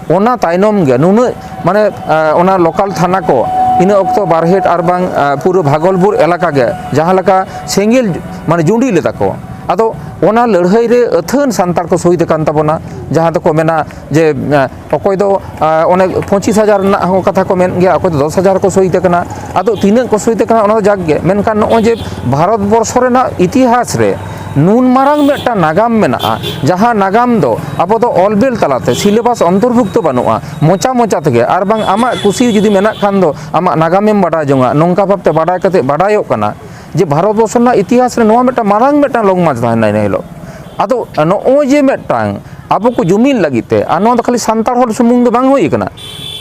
ᱚᱱᱟ ᱛᱟᱭᱱᱚᱢ ᱜᱮ ᱱᱩᱱᱟᱹᱜ, ᱢᱟᱱᱮ, ᱟᱸ, ᱚᱱᱟ ᱞᱳᱠᱟᱞ ᱛᱷᱟᱱᱟ ᱠᱚ ᱤᱱᱟᱹ ᱚᱠᱛᱚ ᱵᱟᱨᱦᱮᱴ ᱟᱨ ᱵᱟᱝ, ᱟᱸ, ᱯᱩᱨᱟᱹ ᱵᱷᱟᱜᱚᱞᱯᱩᱨ ᱮᱞᱟᱠᱟ ᱜᱮ ᱡᱟᱦᱟᱸ ᱞᱮᱠᱟ ᱥᱮᱸᱜᱮᱞ, ᱢᱟᱱᱮ, ᱡᱩᱸᱰᱤ ᱞᱮᱫᱟ ᱠᱚ᱾ ᱟᱫᱚ ᱚᱱᱟ ᱞᱟᱹᱲᱦᱟᱹᱭ ᱨᱮ ᱟᱹᱛᱷᱟᱹᱱ ᱥᱟᱱᱛᱟᱲ ᱠᱚ ᱥᱚᱦᱤᱫ ᱟᱠᱟᱱ ᱛᱟᱵᱚᱱᱟ, ᱡᱟᱦᱟᱸ ᱫᱚᱠᱚ ᱢᱮᱱᱟ ᱡᱮ, ᱟᱸ, ᱚᱠᱚᱭ ᱫᱚ, ᱟᱸ, ᱚᱱᱮ ᱯᱚᱸᱪᱤᱥ ᱦᱟᱡᱟᱨ ᱨᱮᱱᱟᱜ ᱦᱚᱸ ᱠᱟᱛᱷᱟ ᱠᱚ ᱢᱮᱱ ᱜᱮᱭᱟ, ᱚᱠᱚᱭ ᱫᱚ ᱫᱚᱥ ᱦᱟᱡᱟᱨ ᱠᱚ ᱥᱚᱦᱤᱫ ᱟᱠᱟᱱᱟ᱾ ᱟᱫᱚ ᱛᱤᱱᱟᱹᱜ ᱠᱚ ᱥᱚᱦᱤᱫ ᱟᱠᱟᱱᱟ ᱚᱱᱟ ᱫᱚ ᱡᱟᱠ ᱜᱮ, ᱢᱮᱱᱠᱷᱟᱱ ᱱᱚᱜᱼᱚᱭ ᱡᱮ ᱵᱷᱟᱨᱚᱛ ᱵᱚᱨᱥᱚ ᱨᱮᱱᱟᱜ ᱤᱛᱤᱦᱟᱥ ᱨᱮ ᱱᱩᱱ ᱢᱟᱨᱟᱝ ᱢᱤᱫᱴᱟᱝ ᱱᱟᱜᱟᱢ ᱢᱮᱱᱟᱜᱼᱟ, ᱡᱟᱦᱟᱸ ᱱᱟᱜᱟᱢ ᱫᱚ ᱟᱵᱚ ᱫᱚ ᱚᱞ ᱵᱮᱞ ᱛᱟᱞᱟᱛᱮ ᱥᱤᱞᱮᱵᱟᱥ ᱚᱱᱛᱚᱨᱵᱷᱩᱠᱛᱚ ᱵᱟᱹᱱᱩᱜᱼᱟ, ᱢᱚᱪᱟ ᱢᱚᱪᱟ ᱛᱮᱜᱮ, ᱟᱨ ᱵᱟᱝ ᱟᱢᱟᱜ ᱠᱩᱥᱤ ᱡᱩᱫᱤ ᱢᱮᱱᱟᱜ ᱠᱷᱟᱱ ᱫᱚ ᱟᱢᱟᱜ ᱱᱟᱜᱟᱢᱮᱢ ᱵᱟᱰᱟᱭ ᱡᱚᱝᱟ, ᱱᱚᱝᱠᱟ ᱵᱷᱟᱵᱛᱮ ᱵᱟᱰᱟᱭ ᱠᱟᱛᱮ ᱵᱟᱰᱟᱭᱚᱜ ᱠᱟᱱᱟ ᱡᱮ ᱵᱷᱟᱨᱚᱛ ᱵᱚᱨᱥᱚ ᱨᱮᱱᱟᱜ ᱤᱛᱤᱦᱟᱥ ᱨᱮ ᱱᱚᱣᱟ ᱢᱤᱫᱴᱟᱝ ᱢᱟᱨᱟᱝ ᱢᱤᱫᱴᱟᱝ ᱞᱚᱝ ᱢᱟᱨᱪ ᱛᱟᱦᱮᱱᱟ ᱤᱱᱟᱹ ᱦᱤᱞᱳᱜ᱾ ᱟᱫᱚ ᱱᱚᱜᱼᱚᱭ ᱡᱮ ᱢᱤᱫᱴᱟᱝ ᱟᱵᱚ ᱠᱚ ᱡᱩᱢᱤᱫ ᱞᱟᱹᱜᱤᱫ ᱛᱮ, ᱟᱨ ᱱᱚᱣᱟ ᱫᱚ ᱠᱷᱟᱹᱞᱤ ᱥᱟᱱᱛᱟᱲ ᱦᱚᱲ ᱥᱩᱢᱩᱝ ᱫᱚ ᱵᱟᱝ ᱦᱩᱭ ᱟᱠᱟᱱᱟ,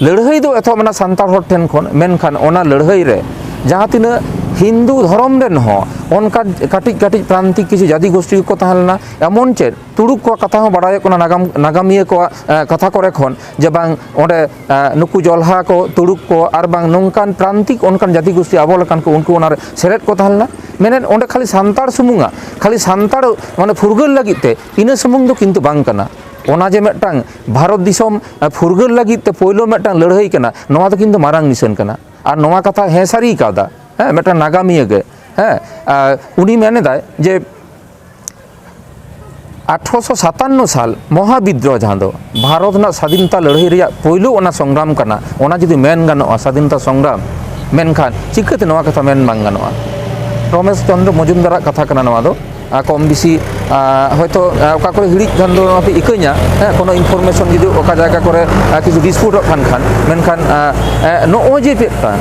ᱞᱟᱹᱲᱦᱟᱹᱭ ᱫᱚ ᱮᱛᱚᱦᱚᱵ ᱮᱱᱟ ᱥᱟᱱᱛᱟᱲ ᱦᱚᱲ ᱴᱷᱮᱱ ᱠᱷᱚᱱ, ᱢᱮᱱᱠᱷᱟᱱ ᱚᱱᱟ ᱞᱟᱹᱲᱦᱟᱹᱭ ᱨᱮ ᱡᱟᱦᱟᱸ ᱛᱤᱱᱟᱹᱜ ᱦᱤᱱᱫᱩ ᱫᱷᱚᱨᱚᱢ ᱨᱮᱱ ᱦᱚᱸ ᱚᱱᱠᱟ ᱠᱟᱹᱴᱤᱡ ᱠᱟᱹᱴᱤᱡ ᱯᱨᱟᱱᱛᱤᱠ ᱠᱤᱪᱷᱩ ᱡᱟᱹᱛᱤ ᱜᱳᱥᱴᱤ ᱠᱚ ᱛᱟᱦᱮᱸ ᱞᱮᱱᱟ, ᱮᱢᱚᱱ ᱪᱮᱫ ᱛᱩᱲᱩᱠ ᱠᱚᱣᱟᱜ ᱠᱟᱛᱷᱟ ᱦᱚᱸ ᱵᱟᱲᱟᱭᱚᱜ ᱠᱟᱱᱟ ᱱᱟᱜᱟᱢ, ᱱᱟᱜᱟᱢᱤᱭᱟᱹ ᱠᱚᱣᱟᱜ, ᱮ, ᱠᱟᱛᱷᱟ ᱠᱚᱨᱮ ᱠᱷᱚᱱ ᱡᱮ ᱵᱟᱝ ᱚᱸᱰᱮ, ᱮ, ᱱᱩᱠᱩ ᱡᱚᱞᱦᱟ ᱠᱚ, ᱛᱩᱲᱩᱠ ᱠᱚ ᱟᱨ ᱵᱟᱝ ᱱᱚᱝᱠᱟᱱ ᱯᱨᱟᱱᱛᱤᱠ ᱚᱱᱠᱟᱱ ᱡᱟᱹᱛᱤ ᱜᱳᱥᱴᱤ ᱟᱵᱚ ᱞᱮᱠᱟᱱ ᱠᱚ ᱩᱱᱠᱩ ᱚᱱᱟᱨᱮ ᱥᱮᱞᱮᱫ ᱠᱚ ᱛᱟᱦᱮᱸ ᱞᱮᱱᱟ᱾ ᱢᱮᱱᱮᱫ ᱚᱸᱰᱮ ᱠᱷᱟᱹᱞᱤ ᱥᱟᱱᱛᱟᱲ ᱥᱩᱢᱩᱝᱟᱜ, ᱠᱷᱟᱹᱞᱤ ᱥᱟᱱᱛᱟᱲ ᱢᱟᱱᱮ ᱯᱷᱩᱨᱜᱟᱹᱞ ᱞᱟᱹᱜᱤᱫ ᱛᱮ ᱤᱱᱟᱹ ᱥᱩᱢᱩᱝ ᱫᱚ ᱠᱤᱱᱛᱩ ᱵᱟᱝ ᱠᱟᱱᱟ᱾ ᱚᱱᱟ ᱡᱮ ᱢᱤᱫᱴᱟᱝ ᱵᱷᱟᱨᱚᱛ ᱫᱤᱥᱚᱢ, ᱮ, ᱯᱷᱩᱨᱜᱟᱹᱞ ᱞᱟᱹᱜᱤᱫ ᱛᱮ ᱯᱳᱭᱞᱳ ᱢᱤᱫᱴᱟᱝ ᱞᱟᱹᱲᱦᱟᱹᱭ ᱠᱟᱱᱟ, ᱱᱚᱣᱟ ᱫᱚ ᱠᱤᱱᱛᱩ ᱢᱟᱨᱟᱝ ᱱᱤᱥᱟᱹᱱ ᱠᱟᱱᱟ᱾ ᱟᱨ ᱱᱚᱣᱟ ᱠᱟᱛᱷᱟ ᱦᱮᱸ ᱥᱟᱹᱨᱤ ᱠᱟᱣᱫᱟ, ᱦᱮᱸ, ᱢᱤᱫᱴᱟᱝ ᱱᱟᱜᱟᱢᱤᱭᱟᱹ ᱜᱮ, ᱦᱮᱸ, ᱟᱨ ᱩᱱᱤ ᱢᱮᱱ ᱮᱫᱟᱭ ᱡᱮ ᱟᱴᱷᱨᱚᱥᱚ ᱥᱟᱛᱟᱱᱱᱚ ᱥᱟᱞ ᱢᱚᱦᱟ ᱵᱤᱫᱽᱨᱳᱦᱚ, ᱡᱟᱦᱟᱸ ᱫᱚ ᱵᱷᱟᱨᱚᱛ ᱨᱮᱱᱟᱜ ᱥᱟᱫᱷᱤᱱᱚᱛᱟ ᱞᱟᱹᱲᱦᱟᱹᱭ ᱨᱮᱭᱟᱜ ᱯᱳᱭᱞᱳ ᱚᱱᱟ ᱥᱚᱝᱜᱨᱟᱢ ᱠᱟᱱᱟ, ᱚᱱᱟ ᱡᱩᱫᱤ ᱢᱮᱱ ᱜᱟᱱᱚᱜᱼᱟ ᱥᱟᱫᱷᱤᱱᱚᱛᱟ ᱥᱚᱝᱜᱨᱟᱢ, ᱢᱮᱱᱠᱷᱟᱱ ᱪᱤᱠᱟᱹᱛᱮ ᱱᱚᱣᱟ ᱠᱟᱛᱷᱟ ᱢᱮᱱ ᱵᱟᱝ ᱜᱟᱱᱚᱜᱼᱟ? ᱨᱚᱢᱮᱥ ᱪᱚᱱᱫᱨᱚ ᱢᱚᱡᱩᱢᱫᱟᱨᱟᱜ ᱠᱟᱛᱷᱟ ᱠᱟᱱᱟ ᱱᱚᱣᱟ ᱫᱚ᱾ ᱟᱨ ᱠᱚᱢ ᱵᱮᱥᱤ, ᱟᱨ ᱦᱚᱭᱛᱳ, ᱟᱨ ᱚᱠᱟ ᱠᱚᱨᱮ ᱦᱤᱲᱤᱡ ᱠᱷᱟᱱ ᱫᱚ ᱱᱚᱣᱟ ᱯᱮ ᱤᱠᱟᱹᱧᱟ, ᱦᱮᱸ, ᱠᱳᱱᱳ information ᱡᱩᱫᱤ ᱚᱠᱟ ᱡᱟᱭᱜᱟ ᱠᱚᱨᱮ, ᱟᱨ ᱠᱤᱪᱷᱩ dispute ᱚᱜ ᱠᱟᱱ ᱠᱷᱟᱱ, ᱢᱮᱱᱠᱷᱟᱱ, ᱟᱨ, ᱟᱨ ᱱᱚᱜᱼᱚᱭ ᱡᱮ ᱪᱮᱫ ᱠᱟᱱ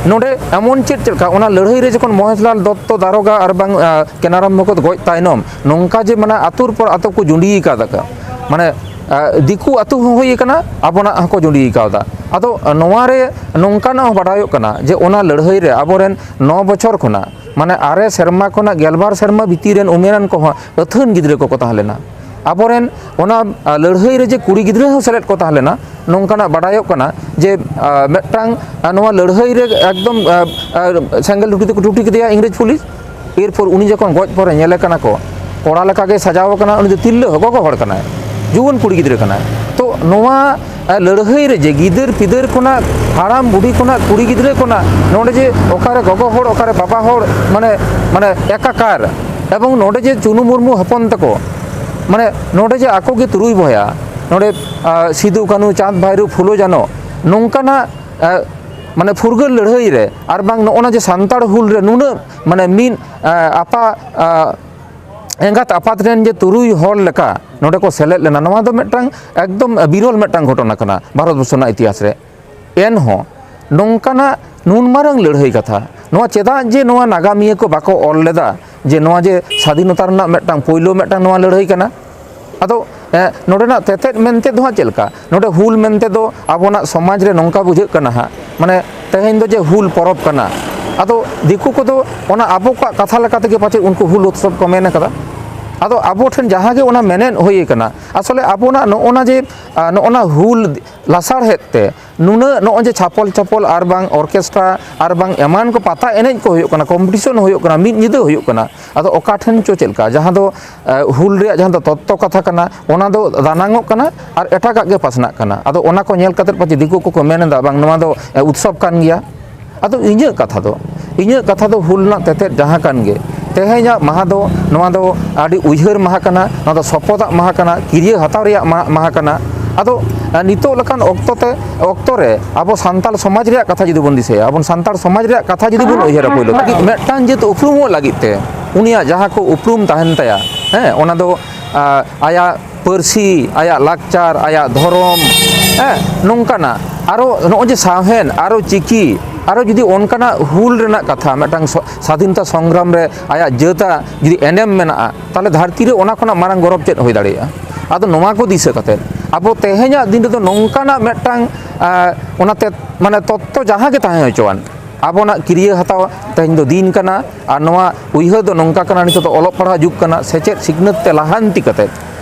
ᱱᱚᱰᱮ ᱮᱢᱚᱱ ᱪᱮᱫ, ᱪᱮᱫ ᱞᱮᱠᱟ ᱚᱱᱟ ᱞᱟᱹᱲᱦᱟᱹᱭ ᱨᱮ ᱡᱚᱠᱷᱚᱱ ᱢᱚᱦᱮᱥᱞᱟᱞ ᱫᱚᱛᱛᱚ ᱫᱟᱨᱚᱜᱟ ᱟᱨ ᱵᱟᱝ, ᱟᱨ ᱠᱮᱱᱟᱨᱟᱢ ᱵᱷᱚᱜᱚᱛ ᱜᱚᱡ ᱛᱟᱭᱱᱚᱢ ᱱᱚᱝᱠᱟ ᱡᱮ ᱢᱟᱱᱮ ᱟᱹᱛᱩᱨ ᱯᱚᱨ ᱟᱹᱛᱩ ᱠᱚ ᱡᱩᱸᱰᱤ ᱟᱠᱟᱫᱟ ᱠᱚ, ᱢᱟᱱᱮ, ᱟᱨ ᱫᱤᱠᱩ ᱟᱹᱛᱩ ᱦᱚᱸ ᱦᱩᱭ ᱟᱠᱟᱱᱟ, ᱟᱵᱚᱱᱟᱜ ᱦᱚᱸᱠᱚ ᱡᱩᱸᱰᱤ ᱟᱠᱟᱣᱫᱟ᱾ ᱟᱫᱚ ᱱᱚᱣᱟ ᱨᱮ ᱱᱚᱝᱠᱟᱱᱟᱜ ᱦᱚᱸ ᱵᱟᱰᱟᱭᱚᱜ ᱠᱟᱱᱟ ᱡᱮ ᱚᱱᱟ ᱞᱟᱹᱲᱦᱟᱹᱭ ᱨᱮ ᱟᱵᱚᱨᱮᱱ ᱱᱚ ᱵᱚᱪᱷᱚᱨ ᱠᱷᱚᱱᱟᱜ ᱢᱟᱱᱮ ᱟᱨᱮ ᱥᱮᱨᱢᱟ ᱠᱷᱚᱱᱟᱜ ᱜᱮᱞᱵᱟᱨ ᱥᱮᱨᱢᱟ ᱵᱷᱤᱛᱤᱨ ᱨᱮᱱ ᱩᱢᱮᱨᱟᱱ ᱠᱚᱦᱚᱸ ᱟᱹᱛᱷᱟᱹᱱ ᱜᱤᱫᱽᱨᱟᱹ ᱠᱚᱠᱚ ᱛᱟᱦᱮᱸ ᱞᱮᱱᱟ᱾ ᱟᱵᱚᱨᱮᱱ ᱚᱱᱟ, ᱟ, ᱞᱟᱹᱲᱦᱟᱹᱭ ᱨᱮ ᱡᱮ ᱠᱩᱲᱤ ᱜᱤᱫᱽᱨᱟᱹ ᱦᱚᱸ ᱥᱮᱞᱮᱫ ᱠᱚ ᱛᱟᱦᱮᱸ ᱞᱮᱱᱟ, ᱱᱚᱝᱠᱟᱱᱟᱜ ᱵᱟᱰᱟᱭᱚᱜ ᱠᱟᱱᱟ ᱡᱮ, ᱟ, ᱢᱤᱫᱴᱟᱝ, ᱟ, ᱱᱚᱣᱟ ᱞᱟᱹᱲᱦᱟᱹᱭ ᱨᱮ ᱮᱠᱫᱚᱢ, ᱟ, ᱟ, ᱥᱮᱸᱜᱮᱞ ᱴᱩᱴᱤ ᱛᱮᱠᱚ ᱴᱩᱴᱤ ᱠᱮᱫᱮᱭᱟ ᱤᱝᱨᱮᱡᱽ ᱯᱩᱞᱤᱥ᱾ ᱮᱨᱯᱚᱨ ᱩᱱᱤ ᱡᱚᱠᱷᱚᱱ ᱜᱚᱡ ᱯᱚᱨᱮ ᱧᱮᱞᱮ ᱠᱟᱱᱟ ᱠᱚ, ᱠᱚᱲᱟ ᱞᱮᱠᱟ ᱜᱮ ᱥᱟᱡᱟᱣ ᱟᱠᱟᱱᱟ, ᱩᱱᱤ ᱫᱚ ᱛᱤᱨᱞᱟᱹ ᱦᱚᱸ, ᱜᱚᱜᱚ ᱦᱚᱲ ᱠᱟᱱᱟᱭ, ᱡᱩᱣᱟᱹᱱ ᱠᱩᱲᱤ ᱜᱤᱫᱽᱨᱟᱹ ᱠᱟᱱᱟᱭ᱾ ᱛᱚ ᱱᱚᱣᱟ ᱞᱟᱹᱲᱦᱟᱹᱭ ᱨᱮ ᱡᱮ ᱜᱤᱫᱟᱹᱨ ᱯᱤᱫᱟᱹᱨ ᱠᱷᱚᱱᱟᱜ, ᱦᱟᱲᱟᱢ ᱵᱩᱰᱷᱤ ᱠᱷᱚᱱᱟᱜ, ᱠᱩᱲᱤ ᱜᱤᱫᱽᱨᱟᱹ ᱠᱷᱚᱱᱟᱜ, ᱱᱚᱰᱮ ᱡᱮ ᱚᱠᱟᱨᱮ ᱜᱚᱜᱚ ᱦᱚᱲ, ᱚᱠᱟᱨᱮ ᱵᱟᱵᱟ ᱦᱚᱲ, ᱢᱟᱱᱮ ᱢᱟᱱᱮ ᱮᱠᱟᱠᱟᱨ, ᱮᱵᱚᱝ ᱱᱚᱰᱮ ᱡᱮ ᱪᱩᱱᱩ ᱢᱩᱨᱢᱩ ᱦᱚᱯᱚᱱ ᱛᱟᱠᱚ, ᱢᱟᱱᱮ ᱱᱚᱰᱮ ᱡᱮ ᱟᱠᱚ ᱜᱮ ᱛᱩᱨᱩᱭ ᱵᱚᱭᱦᱟ, ᱱᱚᱰᱮ ᱥᱤᱫᱩ ᱠᱟᱹᱱᱦᱩ, ᱪᱟᱸᱫᱽ ᱵᱷᱟᱭᱨᱳ, ᱯᱷᱩᱞᱳ ᱡᱷᱟᱱᱳ, ᱱᱚᱝᱠᱟᱱᱟᱜ ᱢᱟᱱᱮ ᱯᱷᱩᱨᱜᱟᱹᱞ ᱞᱟᱹᱲᱦᱟᱹᱭ ᱨᱮ, ᱟᱨ ᱵᱟᱝ ᱱᱚᱜᱼᱚ ᱱᱟ ᱡᱮ ᱥᱟᱱᱛᱟᱲ ᱦᱩᱞ ᱨᱮ ᱱᱩᱱᱟᱹᱜ ᱢᱟᱱᱮ ᱢᱤᱫ ᱟᱯᱟ ᱮᱸᱜᱟᱛ ᱟᱯᱟᱛ ᱨᱮᱱ ᱡᱮ ᱛᱩᱨᱩᱭ ᱦᱚᱲ ᱞᱮᱠᱟ ᱱᱚᱰᱮ ᱠᱚ ᱥᱮᱞᱮᱫ ᱞᱮᱱᱟ, ᱱᱚᱣᱟ ᱫᱚ ᱢᱤᱫᱴᱟᱝ ᱮᱠᱫᱚᱢ ᱵᱤᱨᱚᱞ ᱢᱤᱫᱴᱟᱝ ᱜᱷᱚᱴᱚᱱᱟ ᱠᱟᱱᱟ ᱵᱷᱟᱨᱚᱛ ᱵᱚᱨᱥᱚ ᱨᱮᱱᱟᱜ ᱤᱛᱤᱦᱟᱥ ᱨᱮ᱾ ᱮᱱᱦᱚᱸ ᱱᱚᱝᱠᱟᱱᱟᱜ ᱱᱩᱱ ᱢᱟᱨᱟᱝ ᱞᱟᱹᱲᱦᱟᱹᱭ ᱠᱟᱛᱷᱟ, ᱱᱚᱣᱟ ᱪᱮᱫᱟᱜ ᱡᱮ ᱱᱚᱣᱟ ᱱᱟᱜᱟᱢᱤᱭᱟᱹ ᱠᱚ ᱵᱟᱠᱚ ᱚᱞ ᱞᱮᱫᱟ ᱡᱮ ᱱᱚᱣᱟ ᱡᱮ ᱥᱟᱫᱷᱤᱱᱚᱛᱟ ᱨᱮᱱᱟᱜ ᱢᱤᱫᱴᱟᱝ ᱯᱳᱭᱞᱳ ᱢᱤᱫᱴᱟᱝ ᱱᱚᱣᱟ ᱞᱟᱹᱲᱦᱟᱹᱭ ᱠᱟᱱᱟ? ᱟᱫᱚ ᱱᱚᱰᱮᱱᱟᱜ ᱛᱮᱛᱮᱫ ᱢᱮᱱᱛᱮ ᱫᱚ ᱦᱟᱸᱜ ᱪᱮᱫ ᱞᱮᱠᱟ? ᱱᱚᱰᱮ ᱦᱩᱞ ᱢᱮᱱᱛᱮ ᱫᱚ ᱟᱵᱚᱱᱟᱜ ᱥᱚᱢᱟᱡᱽ ᱨᱮ ᱱᱚᱝᱠᱟ ᱵᱩᱡᱷᱟᱹᱜ ᱠᱟᱱᱟ ᱦᱟᱸᱜ, ᱢᱟᱱᱮ ᱛᱮᱦᱮᱧ ᱫᱚ ᱡᱮ ᱦᱩᱞ ᱯᱚᱨᱚᱵᱽ ᱠᱟᱱᱟ, ᱟᱫᱚ ᱫᱤᱠᱩ ᱠᱚᱫᱚ ᱚᱱᱟ ᱟᱵᱚ ᱠᱚᱣᱟᱜ ᱠᱟᱛᱷᱟ ᱞᱮᱠᱟ ᱛᱮᱜᱮ ᱯᱟᱪᱮᱫ ᱩᱱᱠᱩ ᱦᱩᱞ ᱩᱛᱥᱚᱵᱽ ᱠᱚ ᱢᱮᱱ ᱠᱟᱫᱟ᱾ ᱟᱫᱚ ᱟᱵᱚ ᱴᱷᱮᱱ ᱡᱟᱦᱟᱸ ᱜᱮ ᱚᱱᱟ ᱢᱮᱱᱮᱫ ᱦᱩᱭ ᱠᱟᱱᱟ, ᱟᱥᱚᱞᱮ ᱟᱵᱚᱱᱟᱜ ᱱᱚᱜᱼᱚ ᱱᱟ ᱡᱮ ᱱᱚᱜᱼᱚ ᱱᱟ ᱦᱩᱞ ᱞᱟᱥᱟᱲᱦᱮᱫ ᱛᱮ ᱱᱩᱱᱟᱹᱜ ᱱᱚᱜᱼᱚᱭ ᱡᱮ ᱪᱷᱟᱯᱚᱞ ᱪᱷᱟᱯᱚᱞ ᱟᱨ ᱵᱟᱝ ᱚᱨᱠᱮᱥᱴᱨᱟ ᱟᱨ ᱵᱟᱝ ᱮᱢᱟᱱ ᱠᱚ ᱯᱟᱛᱟ ᱮᱱᱮᱡ ᱠᱚ ᱦᱩᱭᱩᱜ ᱠᱟᱱᱟ, ᱠᱚᱢᱯᱤᱴᱤᱥᱚᱱ ᱦᱩᱭᱩᱜ ᱠᱟᱱᱟ, ᱢᱤᱫ ᱧᱤᱫᱟᱹ ᱦᱩᱭᱩᱜ ᱠᱟᱱᱟ, ᱟᱫᱚ ᱚᱠᱟ ᱴᱷᱮᱱ ᱪᱚ ᱪᱮᱫ ᱞᱮᱠᱟ, ᱡᱟᱦᱟᱸ ᱫᱚ ᱦᱩᱞ ᱨᱮᱭᱟᱜ ᱡᱟᱦᱟᱸ ᱫᱚ ᱛᱚᱛᱛᱚ ᱠᱟᱛᱷᱟ ᱠᱟᱱᱟ, ᱚᱱᱟ ᱫᱚ ᱫᱟᱱᱟᱝᱚᱜ ᱠᱟᱱᱟ ᱟᱨ ᱮᱴᱟᱜᱟᱜ ᱜᱮ ᱯᱟᱥᱱᱟᱜ ᱠᱟᱱᱟ᱾ ᱟᱫᱚ ᱚᱱᱟ ᱠᱚ ᱧᱮᱞ ᱠᱟᱛᱮ ᱯᱟᱪᱮ ᱫᱤᱠᱩ ᱠᱚᱠᱚ ᱢᱮᱱ ᱮᱫᱟ, ᱵᱟᱝ, ᱱᱚᱣᱟ ᱫᱚ ᱩᱛᱥᱚᱵᱽ ᱠᱟᱱ ᱜᱮᱭᱟ᱾ ᱟᱫᱚ ᱤᱧᱟᱹᱜ ᱠᱟᱛᱷᱟ ᱫᱚ, ᱤᱧᱟᱹᱜ ᱠᱟᱛᱷᱟ ᱫᱚ ᱦᱩᱞ ᱨᱮᱱᱟᱜ ᱛᱮᱛᱮᱫ ᱡᱟᱦᱟᱸ ᱠᱟᱱ ᱜᱮ, ᱛᱮᱦᱮᱧᱟᱜ ᱢᱟᱦᱟ ᱫᱚ, ᱱᱚᱣᱟ ᱫᱚ ᱟᱹᱰᱤ ᱩᱭᱦᱟᱹᱨ ᱢᱟᱦᱟ ᱠᱟᱱᱟ, ᱱᱚᱣᱟ ᱫᱚ ᱥᱚᱯᱚᱫᱟᱜ ᱢᱟᱦᱟ ᱠᱟᱱᱟ, ᱠᱤᱨᱭᱟᱹ ᱦᱟᱛᱟᱣ ᱨᱮᱭᱟᱜ ᱢᱟ-, ᱢᱟᱦᱟ ᱠᱟᱱᱟ᱾ ᱟᱫᱚ ᱱᱤᱛᱚᱜ ᱞᱮᱠᱟᱱ ᱚᱠᱛᱚ ᱛᱮ, ᱚᱠᱛᱚ ᱨᱮ ᱟᱵᱚ ᱥᱟᱱᱛᱟᱲ ᱥᱚᱢᱟᱡᱽ ᱨᱮᱭᱟᱜ ᱠᱟᱛᱷᱟ ᱡᱩᱫᱤ ᱵᱚᱱ ᱫᱤᱥᱟᱹᱭᱟ, ᱟᱵᱚ ᱥᱟᱱᱛᱟᱲ ᱥᱚᱢᱟᱡᱽ ᱨᱮᱭᱟᱜ ᱠᱟᱛᱷᱟ ᱡᱩᱫᱤ ᱵᱚᱱ ᱩᱭᱦᱟᱹᱨᱟ, ᱯᱳᱭᱞᱳ ᱞᱟᱹᱜᱤᱫ ᱢᱤᱫᱴᱟᱝ ᱡᱟᱹᱛ ᱩᱯᱨᱩᱢᱚᱜ ᱞᱟᱹᱜᱤᱫ ᱛᱮ ᱩᱱᱤᱭᱟᱜ ᱡᱟᱦᱟᱸ ᱠᱚ ᱩᱯᱨᱩᱢ ᱛᱟᱦᱮᱱ ᱛᱟᱭᱟ, ᱦᱮᱸ, ᱚᱱᱟ ᱫᱚ ᱟᱭᱟᱜ ᱯᱟᱹᱨᱥᱤ, ᱟᱭᱟᱜ ᱞᱟᱠᱪᱟᱨ, ᱟᱭᱟᱜ ᱫᱷᱚᱨᱚᱢ, ᱦᱮᱸ, ᱱᱚᱝᱠᱟᱱᱟᱜ ᱟᱨᱚ ᱱᱚᱜᱼᱚᱭ ᱡᱮ ᱥᱟᱶᱦᱮᱫ, ᱟᱨᱚ ᱪᱤᱠᱤ, ᱟᱨᱚ ᱡᱩᱫᱤ ᱚᱱᱠᱟᱱᱟᱜ ᱦᱩᱞ ᱨᱮᱱᱟᱜ ᱠᱟᱛᱷᱟ, ᱢᱤᱫᱴᱟᱝ ᱥᱚ-, ᱥᱟᱫᱷᱤᱱᱚᱛᱟ ᱥᱚᱝᱜᱨᱟᱢ ᱨᱮ ᱟᱭᱟᱜ ᱡᱟᱹᱛᱟᱜ ᱡᱩᱫᱤ ᱮᱱᱮᱢ ᱢᱮᱱᱟᱜᱼᱟ, ᱛᱟᱦᱚᱞᱮ ᱫᱷᱟᱹᱨᱛᱤ ᱨᱮ ᱚᱱᱟ ᱠᱷᱚᱱᱟᱜ ᱢᱟᱨᱟᱝ ᱜᱚᱨᱚᱵᱽ ᱪᱮᱫ ᱦᱩᱭ ᱫᱟᱲᱮᱭᱟᱜᱼᱟ? ᱟᱫᱚ ᱱᱚᱣᱟ ᱠᱚ ᱫᱤᱥᱟᱹ ᱠᱟᱛᱮᱫ ᱟᱵᱚ ᱛᱮᱦᱮᱧᱟᱜ ᱫᱤᱱ ᱨᱮᱫᱚ ᱱᱚᱝᱠᱟᱱᱟᱜ ᱢᱤᱫᱴᱟᱝ, ᱟᱸ, ᱚᱱᱟᱛᱮ ᱢᱟᱱᱮ ᱛᱚᱛᱛᱚ ᱡᱟᱦᱟᱸ ᱜᱮ ᱛᱟᱦᱮᱸ ᱦᱚᱪᱚᱣᱟᱱ, ᱟᱵᱚᱱᱟᱜ ᱠᱤᱨᱭᱟᱹ ᱦᱟᱛᱟᱣ ᱛᱮᱦᱮᱧ ᱫᱚ ᱫᱤᱱ ᱠᱟᱱᱟ᱾ ᱟᱨ ᱱᱚᱣᱟ ᱩᱭᱦᱟᱹᱨ ᱫᱚ ᱱᱚᱝᱠᱟ ᱠᱟᱱᱟ, ᱱᱤᱛᱚᱜ ᱫᱚ ᱚᱞᱚᱜ ᱯᱟᱲᱦᱟᱣ ᱡᱩᱜᱽ ᱠᱟᱱᱟ, ᱥᱮᱪᱮᱫ ᱥᱤᱠᱷᱱᱟᱹᱛ ᱛᱮ ᱞᱟᱦᱟᱱᱛᱤ ᱠᱟᱛᱮ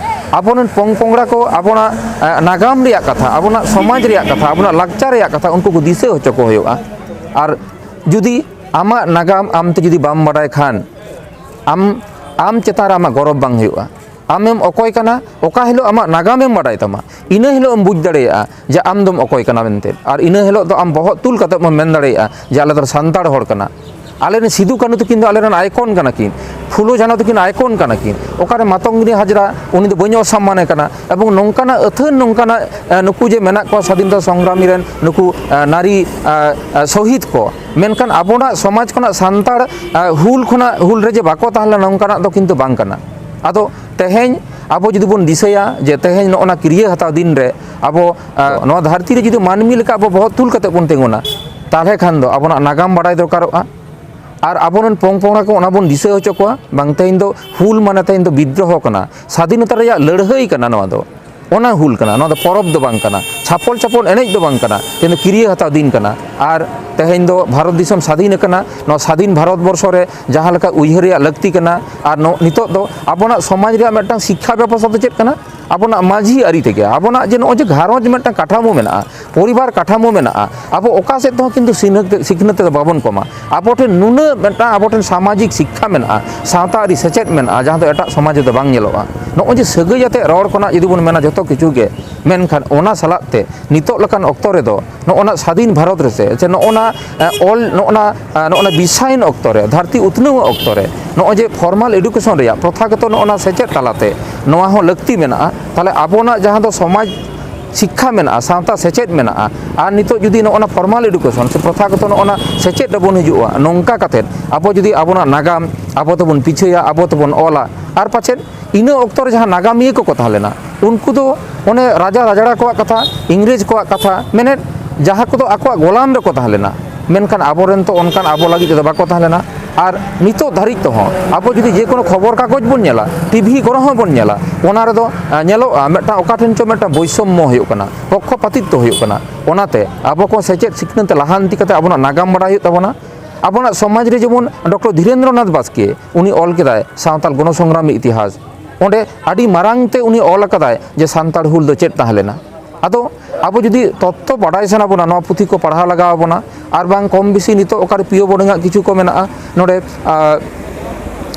ᱟᱵᱚᱨᱮᱱ ᱯᱚᱝ ᱯᱚᱝᱲᱟ ᱠᱚ ᱟᱵᱚᱱᱟᱜ, ᱮ, ᱱᱟᱜᱟᱢ ᱨᱮᱭᱟᱜ ᱠᱟᱛᱷᱟ, ᱟᱵᱚᱱᱟᱜ ᱥᱚᱢᱟᱡᱽ ᱨᱮᱭᱟᱜ ᱠᱟᱛᱷᱟ, ᱟᱵᱚᱱᱟᱜ ᱞᱟᱠᱪᱟᱨ ᱨᱮᱭᱟᱜ ᱠᱟᱛᱷᱟ ᱩᱱᱠᱩ ᱠᱚ ᱫᱤᱥᱟᱹ ᱦᱚᱪᱚ ᱠᱚ ᱦᱩᱭᱩᱜᱼᱟ᱾ ᱟᱨ ᱡᱩᱫᱤ ᱟᱢᱟᱜ ᱱᱟᱜᱟᱢ ᱟᱢ ᱛᱮ ᱡᱩᱫᱤ ᱵᱟᱢ ᱵᱟᱰᱟᱭ ᱠᱷᱟᱱ, ᱟᱢ, ᱟᱢ ᱪᱮᱛᱟᱱ ᱨᱮ ᱟᱢᱟᱜ ᱜᱚᱨᱚᱵᱽ ᱵᱟᱝ ᱦᱩᱭᱩᱜᱼᱟ᱾ ᱟᱢᱮᱢ ᱚᱠᱚᱭ ᱠᱟᱱᱟ, ᱚᱠᱟ ᱦᱤᱞᱳᱜ ᱟᱢᱟᱜ ᱱᱟᱜᱟᱢᱮᱢ ᱵᱟᱰᱟᱭ ᱛᱟᱢᱟ, ᱤᱱᱟᱹ ᱦᱤᱞᱳᱜ ᱮᱢ ᱵᱩᱡᱽ ᱫᱟᱲᱮᱭᱟᱜᱼᱟ ᱡᱮ ᱟᱢ ᱫᱚᱢ ᱚᱠᱚᱭ ᱠᱟᱱᱟ ᱢᱮᱱᱛᱮ᱾ ᱟᱨ ᱤᱱᱟᱹ ᱦᱤᱞᱳᱜ ᱫᱚ ᱟᱢ ᱵᱚᱦᱚᱜ ᱛᱩᱞ ᱠᱟᱛᱮ ᱮᱢ ᱢᱮᱱ ᱫᱟᱲᱮᱭᱟᱜᱼᱟ ᱡᱮ ᱟᱞᱮ ᱫᱚ ᱥᱟᱱᱛᱟᱲ ᱦᱚᱲ ᱠᱟᱱᱟ᱾ ᱟᱞᱮ ᱨᱮᱱ ᱥᱤᱫᱩ ᱠᱟᱹᱱᱦᱩ ᱛᱟᱹᱠᱤᱱ ᱫᱚ ᱟᱞᱮ ᱨᱮᱱ icon ᱠᱟᱱᱟ ᱠᱤᱱ, ᱯᱷᱩᱞᱳ ᱡᱷᱟᱱᱚ ᱛᱟᱹᱠᱤᱱ icon ᱠᱟᱱᱟ ᱠᱤᱱ᱾ ᱚᱠᱟᱨᱮ ᱢᱟᱛᱚᱝᱜᱤᱱᱤ ᱦᱟᱡᱽᱨᱟ, ᱩᱱᱤ ᱫᱚ ᱵᱟᱹᱧ ᱚᱥᱚᱢᱢᱟᱱᱮ ᱠᱟᱱᱟ᱾ ᱮᱵᱚᱝ ᱱᱚᱝᱠᱟᱱᱟᱜ ᱟᱹᱛᱷᱟᱹᱱ ᱱᱚᱝᱠᱟᱱᱟᱜ, ᱮ, ᱱᱩᱠᱩ ᱡᱮ ᱢᱮᱱᱟᱜ ᱠᱚᱣᱟ ᱥᱟᱫᱷᱤᱱᱚᱛᱟ ᱥᱚᱝᱜᱨᱟᱢᱤ ᱨᱮᱱ ᱱᱩᱠᱩ, ᱮ, ᱱᱟᱨᱤ, ᱮ, ᱮ, ᱥᱚᱦᱤᱫ ᱠᱚ, ᱢᱮᱱᱠᱷᱟᱱ ᱟᱵᱚᱱᱟᱜ ᱥᱚᱢᱟᱡᱽ ᱠᱷᱚᱱᱟᱜ ᱥᱟᱱᱛᱟᱲ, ᱮ, ᱦᱩᱞ ᱠᱷᱚᱱᱟᱜ, ᱦᱩᱞ ᱨᱮ ᱡᱮ ᱵᱟᱠᱚ ᱛᱟᱦᱮᱸ ᱞᱮᱱᱟ, ᱱᱚᱝᱠᱟᱱᱟᱜ ᱫᱚ ᱠᱤᱱᱛᱩ ᱵᱟᱝ ᱠᱟᱱᱟ᱾ ᱟᱫᱚ ᱛᱮᱦᱮᱧ ᱟᱵᱚ ᱡᱩᱫᱤ ᱵᱚᱱ ᱫᱤᱥᱟᱹᱭᱟ ᱡᱮ ᱛᱮᱦᱮᱧ ᱱᱚᱜᱼᱚ ᱱᱟ ᱠᱤᱨᱭᱟᱹ ᱦᱟᱛᱟᱣ ᱫᱤᱱ ᱨᱮ ᱟᱵᱚ, ᱮ, ᱱᱚᱣᱟ ᱫᱷᱟᱹᱨᱛᱤ ᱨᱮ ᱡᱩᱫᱤ ᱢᱟᱹᱱᱢᱤ ᱞᱮᱠᱟ ᱟᱵᱚ ᱵᱚᱦᱚᱜ ᱛᱩᱞ ᱠᱟᱛᱮ ᱵᱚᱱ ᱛᱤᱸᱜᱩᱱᱟ, ᱛᱟᱦᱚᱞᱮ ᱠᱷᱟᱱ ᱫᱚ ᱟᱵᱚᱱᱟᱜ ᱱᱟᱜᱟᱢ ᱵᱟᱲᱟᱭ ᱫᱚᱨᱠᱟᱨᱚᱜᱼᱟ᱾ ᱟᱨ ᱟᱵᱚᱨᱮᱱ ᱯᱚᱝ ᱯᱚᱝᱲᱟ ᱠᱚ ᱚᱱᱟ ᱵᱚᱱ ᱫᱤᱥᱟᱹ ᱦᱚᱪᱚ ᱠᱚᱣᱟ, ᱵᱟᱝ ᱛᱮᱦᱮᱧ ᱫᱚ ᱦᱩᱞ ᱢᱟᱱᱮ ᱛᱮᱦᱮᱧ ᱫᱚ ᱵᱤᱫᱽᱨᱳᱦᱚ ᱠᱟᱱᱟ, ᱥᱟᱫᱷᱤᱱᱚᱛᱟ ᱨᱮᱭᱟᱜ ᱞᱟᱹᱲᱦᱟᱹᱭ ᱠᱟᱱᱟ ᱱᱚᱣᱟ ᱫᱚ, ᱚᱱᱟ ᱦᱩᱞ ᱠᱟᱱᱟ, ᱱᱚᱣᱟ ᱫᱚ ᱯᱚᱨᱚᱵᱽ ᱫᱚ ᱵᱟᱝ ᱠᱟᱱᱟ, ᱪᱷᱟᱯᱚᱞ ᱪᱷᱟᱯᱚᱞ ᱮᱱᱮᱡ ᱫᱚ ᱵᱟᱝ ᱠᱟᱱᱟ, ᱛᱮᱦᱮᱧ ᱫᱚ ᱠᱤᱨᱭᱟᱹ ᱦᱟᱛᱟᱣ ᱫᱤᱱ ᱠᱟᱱᱟ᱾ ᱟᱨ ᱛᱮᱦᱮᱧ ᱫᱚ ᱵᱷᱟᱨᱚᱛ ᱫᱤᱥᱚᱢ ᱥᱟᱫᱷᱤᱱ ᱟᱠᱟᱱᱟ, ᱱᱚᱣᱟ ᱥᱟᱫᱷᱤᱱ ᱵᱷᱟᱨᱚᱛ ᱵᱚᱨᱥᱚ ᱨᱮ ᱡᱟᱦᱟᱸ ᱞᱮᱠᱟ ᱩᱭᱦᱟᱹᱨ ᱨᱮᱭᱟᱜ ᱞᱟᱹᱠᱛᱤ ᱠᱟᱱᱟ᱾ ᱟᱨ ᱱᱚ-, ᱱᱤᱛᱚᱜ ᱫᱚ ᱟᱵᱚᱱᱟᱜ ᱥᱚᱢᱟᱡᱽ ᱨᱮᱭᱟᱜ ᱢᱤᱫᱴᱟᱝ ᱥᱤᱠᱠᱷᱟ ᱵᱮᱵᱚᱥᱛᱷᱟ ᱫᱚ ᱪᱮᱫ ᱠᱟᱱᱟ? ᱟᱵᱚᱱᱟᱜ ᱢᱟᱹᱡᱷᱤ ᱟᱹᱨᱤ ᱛᱮᱜᱮ ᱟᱵᱚᱱᱟᱜ ᱡᱮ ᱱᱚᱜᱼᱚᱭ ᱡᱮ ᱜᱷᱟᱨᱚᱸᱡᱽ ᱢᱤᱫᱴᱟᱝ ᱠᱟᱴᱷᱟᱢᱳ ᱢᱮᱱᱟᱜᱼᱟ, ᱯᱚᱨᱤᱵᱟᱨ ᱠᱟᱴᱷᱟᱢᱳ ᱢᱮᱱᱟᱜᱼᱟ, ᱟᱵᱚ ᱚᱠᱟ ᱥᱮᱫ ᱛᱮᱦᱚᱸ ᱠᱤᱱᱛᱩ ᱥᱤᱱᱟᱹ-, ᱥᱤᱠᱷᱱᱟᱹᱛ ᱛᱮᱫᱚ ᱵᱟᱵᱚᱱ ᱠᱚᱢᱟ᱾ ᱟᱵᱚ ᱴᱷᱮᱱ ᱱᱩᱱᱟᱹᱜ ᱢᱤᱫᱴᱟᱝ ᱟᱵᱚ ᱴᱷᱮᱱ ᱥᱟᱢᱟᱡᱤᱠ ᱥᱤᱠᱠᱷᱟ ᱢᱮᱱᱟᱜᱼᱟ, ᱥᱟᱶᱛᱟ ᱟᱹᱨᱤ ᱥᱮᱪᱮᱫ ᱢᱮᱱᱟᱜᱼᱟ, ᱡᱟᱦᱟᱸ ᱫᱚ ᱮᱴᱟᱜ ᱥᱚᱢᱟᱡᱽ ᱨᱮᱫᱚ ᱵᱟᱝ ᱧᱮᱞᱚᱜᱼᱟ᱾ ᱱᱚᱜᱼᱚᱭ ᱡᱮ ᱥᱟᱹᱜᱟᱹᱭ ᱟᱛᱮ ᱨᱚᱲ ᱠᱷᱚᱱᱟᱜ ᱡᱩᱫᱤ ᱵᱚᱱ ᱢᱮᱱᱟ ᱡᱚᱛᱚ ᱠᱤᱪᱷᱩ ᱜᱮ, ᱢᱮᱱᱠᱷᱟᱱ ᱚᱱᱟ ᱥᱟᱞᱟᱜ ᱛᱮ ᱱᱤᱛᱚᱜ ᱞᱮᱠᱟᱱ ᱚᱠᱛᱚ ᱨᱮᱫᱚ ᱱᱚᱜᱼᱚ ᱱᱟ ᱥᱟᱫᱷᱤᱱ ᱵᱷᱟᱨᱚᱛ ᱨᱮᱥᱮ, ᱥᱮ ᱱᱚᱜᱼᱚ ᱱᱟ, ᱮ, ᱚᱞ, ᱱᱚᱜᱼᱚ ᱱᱟ, ᱮ, ᱱᱚᱜᱼᱚ ᱱᱟ ᱵᱤᱥᱥᱟᱭᱚᱱ ᱚᱠᱛᱚ ᱨᱮ, ᱫᱷᱟᱹᱨᱛᱤ ᱩᱛᱱᱟᱹᱣ ᱚᱠᱛᱚ ᱨᱮ ᱱᱚᱜᱼᱚᱭ ᱡᱮ formal education ᱨᱮᱭᱟᱜ ᱯᱨᱚᱛᱷᱟᱜᱚᱛᱚ ᱱᱚᱜᱼᱚ ᱱᱟ ᱥᱮᱪᱮᱫ ᱛᱟᱞᱟᱛᱮ ᱱᱚᱣᱟ ᱦᱚᱸ ᱞᱟᱹᱠᱛᱤ ᱢᱮᱱᱟᱜᱼᱟ᱾ ᱛᱟᱦᱚᱞᱮ ᱟᱵᱚᱱᱟᱜ ᱡᱟᱦᱟᱸ ᱫᱚ ᱥᱚᱢᱟᱡᱽ ᱥᱤᱠᱠᱷᱟ ᱢᱮᱱᱟᱜᱼᱟ, ᱥᱟᱶᱛᱟ ᱥᱮᱪᱮᱫ ᱢᱮᱱᱟᱜᱼᱟ, ᱟᱨ ᱱᱤᱛᱚᱜ ᱡᱩᱫᱤ ᱱᱚᱜᱼᱚ ᱱᱟ formal education ᱥᱮ ᱯᱨᱚᱛᱷᱟᱜᱚᱛᱚ ᱱᱚᱜᱼᱚ ᱱᱟ ᱥᱮᱪᱮᱫ ᱨᱮᱵᱚᱱ ᱦᱤᱡᱩᱜᱼᱟ, ᱱᱚᱝᱠᱟ ᱠᱟᱛᱮᱫ ᱟᱵᱚ ᱡᱩᱫᱤ ᱟᱵᱚᱱᱟᱜ ᱱᱟᱜᱟᱢ ᱟᱵᱚ ᱛᱮᱵᱚᱱ ᱯᱤᱪᱷᱟᱹᱭᱟ, ᱟᱵᱚ ᱛᱮᱵᱚᱱ ᱚᱞᱟ, ᱟᱨ ᱯᱟᱪᱮᱫ ᱤᱱᱟᱹ ᱚᱠᱛᱚ ᱨᱮ ᱡᱟᱦᱟᱸ ᱱᱟᱜᱟᱢᱤᱭᱟᱹ ᱠᱚᱠᱚ ᱛᱟᱦᱮᱸ ᱞᱮᱱᱟ, ᱩᱱᱠᱩ ᱫᱚ ᱚᱱᱮ ᱨᱟᱡᱟ ᱨᱟᱡᱲᱟ ᱠᱚᱣᱟᱜ ᱠᱟᱛᱷᱟ, ᱤᱝᱨᱮᱡᱽ ᱠᱚᱣᱟᱜ ᱠᱟᱛᱷᱟ, ᱢᱮᱱᱮᱫ ᱡᱟᱦᱟᱸ ᱠᱚᱫᱚ ᱟᱠᱚᱣᱟᱜ ᱜᱳᱞᱟᱢ ᱨᱮᱠᱚ ᱛᱟᱦᱮᱸ ᱞᱮᱱᱟ, ᱢᱮᱱᱠᱷᱟᱱ ᱟᱵᱚᱨᱮᱱ ᱛᱚ ᱚᱱᱠᱟᱱ ᱟᱵᱚ ᱞᱟᱹᱜᱤᱫ ᱛᱮᱫᱚ ᱵᱟᱠᱚ ᱛᱟᱦᱮᱸ ᱞᱮᱱᱟ᱾ ᱟᱨ ᱱᱤᱛᱚᱜ ᱫᱷᱟᱹᱨᱤᱡ ᱛᱮᱦᱚᱸ ᱟᱵᱚ ᱡᱩᱫᱤ ᱡᱮᱠᱳᱱᱳ ᱠᱷᱚᱵᱚᱨ ᱠᱟᱜᱚᱡᱽ ᱵᱚᱱ ᱧᱮᱞᱟ, ᱴᱤᱵᱷᱤ ᱠᱚᱨᱮ ᱦᱚᱸ ᱵᱚᱱ ᱧᱮᱞᱟ, ᱚᱱᱟ ᱨᱮᱫᱚ, ᱮ, ᱧᱮᱞᱚᱜᱼᱟ ᱢᱤᱫᱴᱟᱝ ᱚᱠᱟ ᱴᱷᱮᱱ ᱪᱚ ᱢᱤᱫᱴᱟᱝ ᱵᱳᱭᱥᱚᱢᱢᱚ ᱦᱩᱭᱩᱜ ᱠᱟᱱᱟ, ᱯᱚᱠᱠᱷᱚᱯᱟᱛᱤᱛᱛᱚ ᱦᱩᱭᱩᱜ ᱠᱟᱱᱟ᱾ ᱚᱱᱟᱛᱮ ᱟᱵᱚ ᱠᱚ ᱥᱮᱪᱮᱫ ᱥᱤᱠᱷᱱᱟᱹᱛ ᱛᱮ ᱞᱟᱦᱟᱱᱛᱤ ᱠᱟᱛᱮ ᱟᱵᱚᱱᱟᱜ ᱱᱟᱜᱟᱢ ᱵᱟᱲᱟᱭ ᱦᱩᱭᱩᱜ ᱛᱟᱵᱚᱱᱟ᱾ ᱟᱵᱚᱱᱟᱜ ᱥᱚᱢᱟᱡᱽ ᱨᱮ ᱡᱮᱢᱚᱱ ᱰᱚᱠᱴᱚᱨ ᱫᱷᱤᱨᱮᱱᱫᱨᱚᱱᱟᱛᱷ ᱵᱟᱥᱠᱮ, ᱩᱱᱤ ᱚᱞ ᱠᱮᱫᱟᱭ ᱥᱟᱱᱛᱟᱲ ᱜᱚᱱᱚᱥᱚᱝᱜᱨᱟᱢ ᱤᱛᱤᱦᱟᱥ᱾ ᱚᱸᱰᱮ ᱟᱹᱰᱤ ᱢᱟᱨᱟᱝ ᱛᱮ ᱩᱱᱤ ᱚᱞ ᱟᱠᱟᱫᱟᱭ ᱡᱮ ᱥᱟᱱᱛᱟᱲ ᱦᱩᱞ ᱫᱚ ᱪᱮᱫ ᱛᱟᱦᱮᱸ ᱞᱮᱱᱟ᱾ ᱟᱫᱚ ᱟᱵᱚ ᱡᱩᱫᱤ ᱛᱚᱛᱛᱚ ᱵᱟᱰᱟᱭ ᱥᱟᱱᱟ ᱵᱚᱱᱟ, ᱱᱚᱣᱟ ᱯᱩᱛᱷᱤ ᱠᱚ ᱯᱟᱲᱦᱟᱣ ᱞᱟᱜᱟᱣ ᱟᱵᱚᱱᱟ᱾ ᱟᱨ ᱵᱟᱝ ᱠᱚᱢ ᱵᱮᱥᱤ ᱱᱤᱛᱚᱜ ᱚᱠᱟᱨᱮ ᱯᱤᱭᱳ ᱵᱳᱨᱰᱤᱝ ᱟᱜ ᱠᱤᱪᱷᱩ ᱠᱚ ᱢᱮᱱᱟᱜᱼᱟ, ᱱᱚᱰᱮ, ᱟᱸ,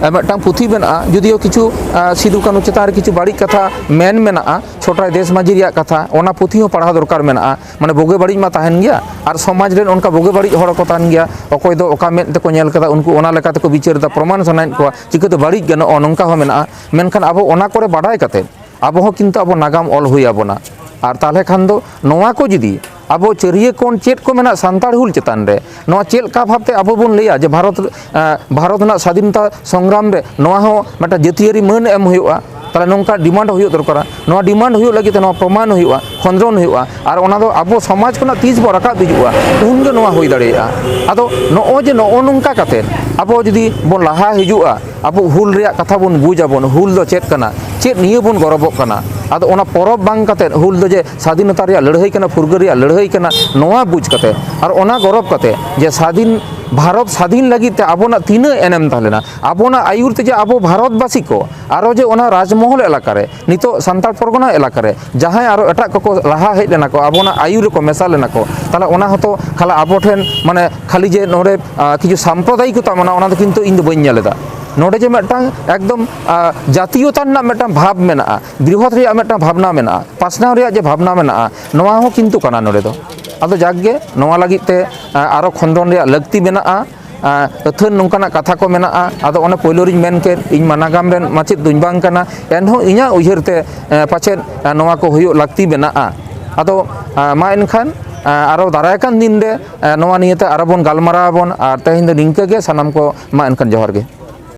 ᱟᱨ ᱢᱤᱫᱴᱟᱝ ᱯᱩᱛᱷᱤ ᱢᱮᱱᱟᱜᱼᱟ, ᱡᱩᱫᱤᱭᱳ ᱠᱤᱪᱷᱩ, ᱟᱸ, ᱥᱤᱫᱩ ᱠᱟᱹᱱᱦᱩ ᱪᱮᱛᱟᱱ ᱨᱮ ᱠᱤᱪᱷᱩ ᱵᱟᱹᱲᱤᱡ ᱠᱟᱛᱷᱟ ᱢᱮᱱ ᱢᱮᱱᱟᱜᱼᱟ, ᱪᱷᱳᱴᱟᱭ ᱫᱮᱥ ᱢᱟᱹᱡᱷᱤ ᱨᱮᱭᱟᱜ ᱠᱟᱛᱷᱟ, ᱚᱱᱟ ᱯᱩᱛᱷᱤ ᱦᱚᱸ ᱯᱟᱲᱦᱟᱣ ᱫᱚᱨᱠᱟᱨ ᱢᱮᱱᱟᱜᱼᱟ᱾ ᱢᱟᱱᱮ, ᱵᱩᱜᱤ ᱵᱟᱹᱲᱤᱡ ᱢᱟ ᱛᱟᱦᱮᱱ ᱜᱮᱭᱟ, ᱟᱨ ᱥᱚᱢᱟᱡᱽ ᱨᱮᱱ ᱚᱱᱠᱟ ᱵᱩᱜᱤ ᱵᱟᱹᱲᱤᱡ ᱦᱚᱲ ᱠᱚ ᱛᱟᱦᱮᱱ ᱜᱮᱭᱟ, ᱚᱠᱚᱭ ᱫᱚ ᱚᱠᱟ ᱢᱮᱫ ᱛᱮᱠᱚ ᱧᱮᱞ ᱠᱟᱫᱟ, ᱩᱱᱠᱩ ᱚᱱᱟ ᱞᱮᱠᱟ ᱛᱮᱠᱚ ᱵᱤᱪᱟᱹᱨ ᱮᱫᱟ, ᱯᱨᱚᱢᱟᱱ ᱥᱟᱱᱟᱭᱮᱫ ᱠᱚᱣᱟ, ᱪᱤᱠᱟᱹᱛᱮ ᱵᱟᱹᱲᱤᱡ ᱜᱟᱱᱚᱜᱼᱟ, ᱱᱚᱝᱠᱟ ᱦᱚᱸ ᱢᱮᱱᱟᱜᱼᱟ᱾ ᱢᱮᱱᱠᱷᱟᱱ ᱟᱵᱚ ᱚᱱᱟ ᱠᱚᱨᱮ ᱵᱟᱰᱟᱭ ᱠᱟᱛᱮ ᱟᱵᱚ ᱦᱚᱸ ᱠᱤᱱᱛᱩ ᱟᱵᱚ ᱱᱟᱜᱟᱢ ᱚᱞ ᱦᱩᱭ ᱟᱵᱚᱱᱟ᱾ ᱟᱨ ᱛᱟᱦᱚᱞᱮ ᱠᱷᱟᱱ ᱫᱚ ᱱᱚᱣᱟ ᱠᱚ ᱡᱩᱫᱤ ᱟᱵᱚ ᱪᱟᱹᱨᱤᱭᱟᱹ ᱠᱚ ᱪᱮᱫ ᱠᱚ ᱢᱮᱱᱟᱜ ᱥᱟᱱᱛᱟᱲ ᱦᱩᱞ ᱪᱮᱛᱟᱱ ᱨᱮ, ᱱᱚᱣᱟ ᱪᱮᱫ ᱞᱮᱠᱟ ᱵᱷᱟᱵᱽᱛᱮ ᱟᱵᱚ ᱵᱚᱱ ᱞᱟᱹᱭᱟ ᱡᱮ ᱵᱷᱟᱨᱚᱛ, ᱮᱸ, ᱵᱷᱟᱨᱚᱛ ᱨᱮᱱᱟᱜ ᱥᱟᱫᱷᱤᱱᱚᱛᱟ ᱥᱚᱝᱜᱨᱟᱢ ᱨᱮ ᱱᱚᱣᱟ ᱦᱚᱸ ᱢᱤᱫᱴᱟᱝ ᱡᱟᱹᱛᱤᱭᱟᱹᱨᱤ ᱢᱟᱹᱱ ᱮᱢ ᱦᱩᱭᱩᱜᱼᱟ, ᱛᱟᱦᱚᱞᱮ ᱱᱚᱝᱠᱟ ᱰᱤᱢᱟᱱᱰ ᱦᱩᱭᱩᱜ ᱫᱚᱨᱠᱟᱨᱟ᱾ ᱱᱚᱣᱟ ᱰᱤᱢᱟᱱᱰ ᱦᱩᱭᱩᱜ ᱞᱟᱹᱜᱤᱫ ᱛᱮ ᱱᱚᱣᱟ ᱯᱨᱚᱢᱟᱱ ᱦᱩᱭᱩᱜᱼᱟ, ᱠᱷᱚᱸᱫᱽᱨᱚᱱ ᱦᱩᱭᱩᱜᱼᱟ, ᱟᱨ ᱚᱱᱟ ᱫᱚ ᱟᱵᱚ ᱥᱚᱢᱟᱡᱽ ᱠᱷᱚᱱᱟᱜ ᱛᱤᱥ ᱵᱚ ᱨᱟᱠᱟᱵ ᱦᱤᱡᱩᱜᱼᱟ, ᱩᱱᱜᱮ ᱱᱚᱣᱟ ᱦᱩᱭ ᱫᱟᱲᱮᱭᱟᱜᱼᱟ᱾ ᱟᱫᱚ ᱱᱚᱜᱼᱚᱭ ᱡᱮ ᱱᱚᱜᱼᱚ ᱱᱚᱝᱠᱟ ᱠᱟᱛᱮᱫ ᱟᱵᱚ ᱡᱩᱫᱤ ᱵᱚᱱ ᱞᱟᱦᱟ ᱦᱤᱡᱩᱜᱼᱟ, ᱟᱵᱚ ᱦᱩᱞ ᱨᱮᱭᱟᱜ ᱠᱟᱛᱷᱟ ᱵᱚᱱ ᱵᱩᱡᱽ ᱟᱵᱚᱱ, ᱦᱩᱞ ᱫᱚ ᱪᱮᱫ ᱠᱟᱱᱟ, ᱪᱮᱫ ᱱᱤᱭᱟᱹ ᱵᱚᱱ ᱜᱚᱨᱚᱵᱚᱜ ᱠᱟᱱᱟ, ᱟᱫᱚ ᱚᱱᱟ ᱯᱚᱨᱚᱵᱽ ᱵᱟᱝ ᱠᱟᱛᱮᱫ ᱦᱩᱞ ᱫᱚ ᱡᱮ ᱥᱟᱫᱷᱤᱱᱚᱛᱟ ᱨᱮᱭᱟᱜ ᱞᱟᱹᱲᱦᱟᱹᱭ ᱠᱟᱱᱟ, ᱯᱷᱩᱨᱜᱟᱹᱞ ᱨᱮᱭᱟᱜ ᱞᱟᱹᱲᱦᱟᱹᱭ ᱠᱟᱱᱟ, ᱱᱚᱣᱟ ᱵᱩᱡᱽ ᱠᱟᱛᱮᱫ ᱟᱨ ᱚᱱᱟ ᱜᱚᱨᱚᱵᱽ ᱠᱟᱛᱮᱫ ᱡᱮ ᱥᱟᱫᱷᱤᱱ, ᱵᱷᱟᱨᱚᱛ ᱥᱟᱫᱷᱤᱱ ᱞᱟᱹᱜᱤᱫ ᱛᱮ ᱟᱵᱚᱱᱟᱜ ᱛᱤᱱᱟᱹᱜ ᱮᱱᱮᱢ ᱛᱟᱦᱮᱸ ᱞᱮᱱᱟ, ᱟᱵᱚᱱᱟᱜ ᱟᱹᱭᱩᱨ ᱛᱮ ᱡᱮ ᱟᱵᱚ ᱵᱷᱟᱨᱚᱛᱵᱟᱥᱤ ᱠᱚ ᱟᱨᱚ ᱡᱮ ᱚᱱᱟ ᱨᱟᱡᱽᱢᱚᱦᱚᱞ ᱮᱞᱟᱠᱟ ᱨᱮ, ᱱᱤᱛᱚᱜ ᱥᱟᱱᱛᱟᱲ ᱯᱚᱨᱜᱚᱱᱟ ᱮᱞᱟᱠᱟ ᱨᱮ ᱡᱟᱦᱟᱸᱭ ᱟᱨᱚ ᱮᱴᱟᱜ ᱠᱚᱠᱚ ᱞᱟᱦᱟ ᱦᱮᱡ ᱞᱮᱱᱟ ᱠᱚ, ᱟᱵᱚᱱᱟᱜ ᱟᱹᱭᱩᱨ ᱨᱮᱠᱚ ᱢᱮᱥᱟ ᱞᱮᱱᱟ ᱠᱚ, ᱛᱟᱦᱚᱞᱮ ᱚᱱᱟ ᱦᱚᱸᱛᱚ ᱠᱷᱟᱞᱟ ᱟᱵᱚ ᱴᱷᱮᱱ, ᱢᱟᱱᱮ, ᱠᱷᱟᱹᱞᱤ ᱡᱮ ᱱᱚᱰᱮ, ᱟᱸ, ᱠᱤᱪᱷᱩ ᱥᱟᱢᱯᱨᱚᱫᱟᱭᱤᱠᱚᱛᱟ ᱢᱮᱱᱟᱜᱼᱟ, ᱚᱱᱟ ᱫᱚ ᱠᱤᱱᱛᱩ ᱤᱧ ᱫᱚ ᱵᱟᱹᱧ ᱧᱮᱞ ᱮᱫᱟ᱾ ᱱᱚᱰᱮ ᱡᱮ ᱢᱤᱫᱴᱟᱝ ᱮᱠᱫᱚᱢ, ᱟᱸ, ᱡᱟᱛᱤᱭᱚᱛᱟ ᱨᱮᱱᱟᱜ ᱢᱤᱫᱴᱟᱝ ᱵᱷᱟᱵᱽ ᱢᱮᱱᱟᱜᱼᱟ, ᱵᱨᱤᱦᱚᱛ ᱨᱮᱭᱟᱜ ᱢᱤᱫᱴᱟᱝ ᱵᱷᱟᱵᱽᱱᱟ ᱢᱮᱱᱟᱜᱼᱟ, ᱯᱟᱥᱱᱟᱣ ᱨᱮᱭᱟᱜ ᱡᱮ ᱵᱷᱟᱵᱽᱱᱟ ᱢᱮᱱᱟᱜᱼᱟ, ᱱᱚᱣᱟ ᱦᱚᱸ ᱠᱤᱱᱛᱩ ᱠᱟᱱᱟ ᱱᱚᱰᱮ ᱫᱚ᱾ ᱟᱫᱚ ᱡᱟᱠ ᱜᱮ, ᱱᱚᱣᱟ ᱞᱟᱹᱜᱤᱫ ᱛᱮ, ᱟᱸ, ᱟᱨᱚ ᱠᱷᱚᱸᱫᱽᱨᱚᱱ ᱨᱮᱭᱟᱜ ᱞᱟᱹᱠᱛᱤ ᱢᱮᱱᱟᱜᱼᱟ᱾ ᱟᱸ, ᱟᱹᱛᱷᱟᱹᱱ ᱱᱚᱝᱠᱟᱱᱟᱜ ᱠᱟᱛᱷᱟ ᱠᱚ ᱢᱮᱱᱟᱜᱼᱟ᱾ ᱟᱫᱚ ᱚᱱᱮ ᱯᱳᱭᱞᱳ ᱨᱤᱧ ᱢᱮᱱ ᱠᱮᱫ, ᱤᱧ ᱢᱟ ᱱᱟᱜᱟᱢ ᱨᱮᱱ ᱢᱟᱪᱮᱫ ᱫᱚᱧ ᱵᱟᱝ ᱠᱟᱱᱟ, ᱮᱱᱦᱚᱸ ᱤᱧᱟᱹᱜ ᱩᱭᱦᱟᱹᱨ ᱛᱮ, ᱮᱸ, ᱯᱟᱪᱮᱫ, ᱮᱸ, ᱱᱚᱣᱟ ᱠᱚ ᱦᱩᱭᱩᱜ ᱞᱟᱹᱠᱛᱤ ᱢᱮᱱᱟᱜᱼᱟ᱾ ᱟᱫᱚ, ᱟᱸ, ᱢᱟ ᱮᱱᱠᱷᱟᱱ, ᱟᱸ, ᱟᱨᱚ ᱫᱟᱨᱟᱭ ᱠᱟᱱ ᱫᱤᱱ ᱨᱮ, ᱮᱸ, ᱱᱚᱣᱟ ᱱᱤᱭᱮᱛᱮ ᱟᱨᱚ ᱵᱚᱱ ᱜᱟᱞᱢᱟᱨᱟᱣ ᱟᱵᱚᱱ᱾ ᱟᱨ ᱛᱮᱦᱮᱧ ᱫᱚ ᱱᱤᱝᱠᱟᱹ ᱜᱮ, ᱥᱟᱱᱟᱢ ᱠᱚ ᱢᱟ ᱮᱱᱠᱷᱟᱱ ᱡᱚᱦᱟᱨ ᱜᱮ᱾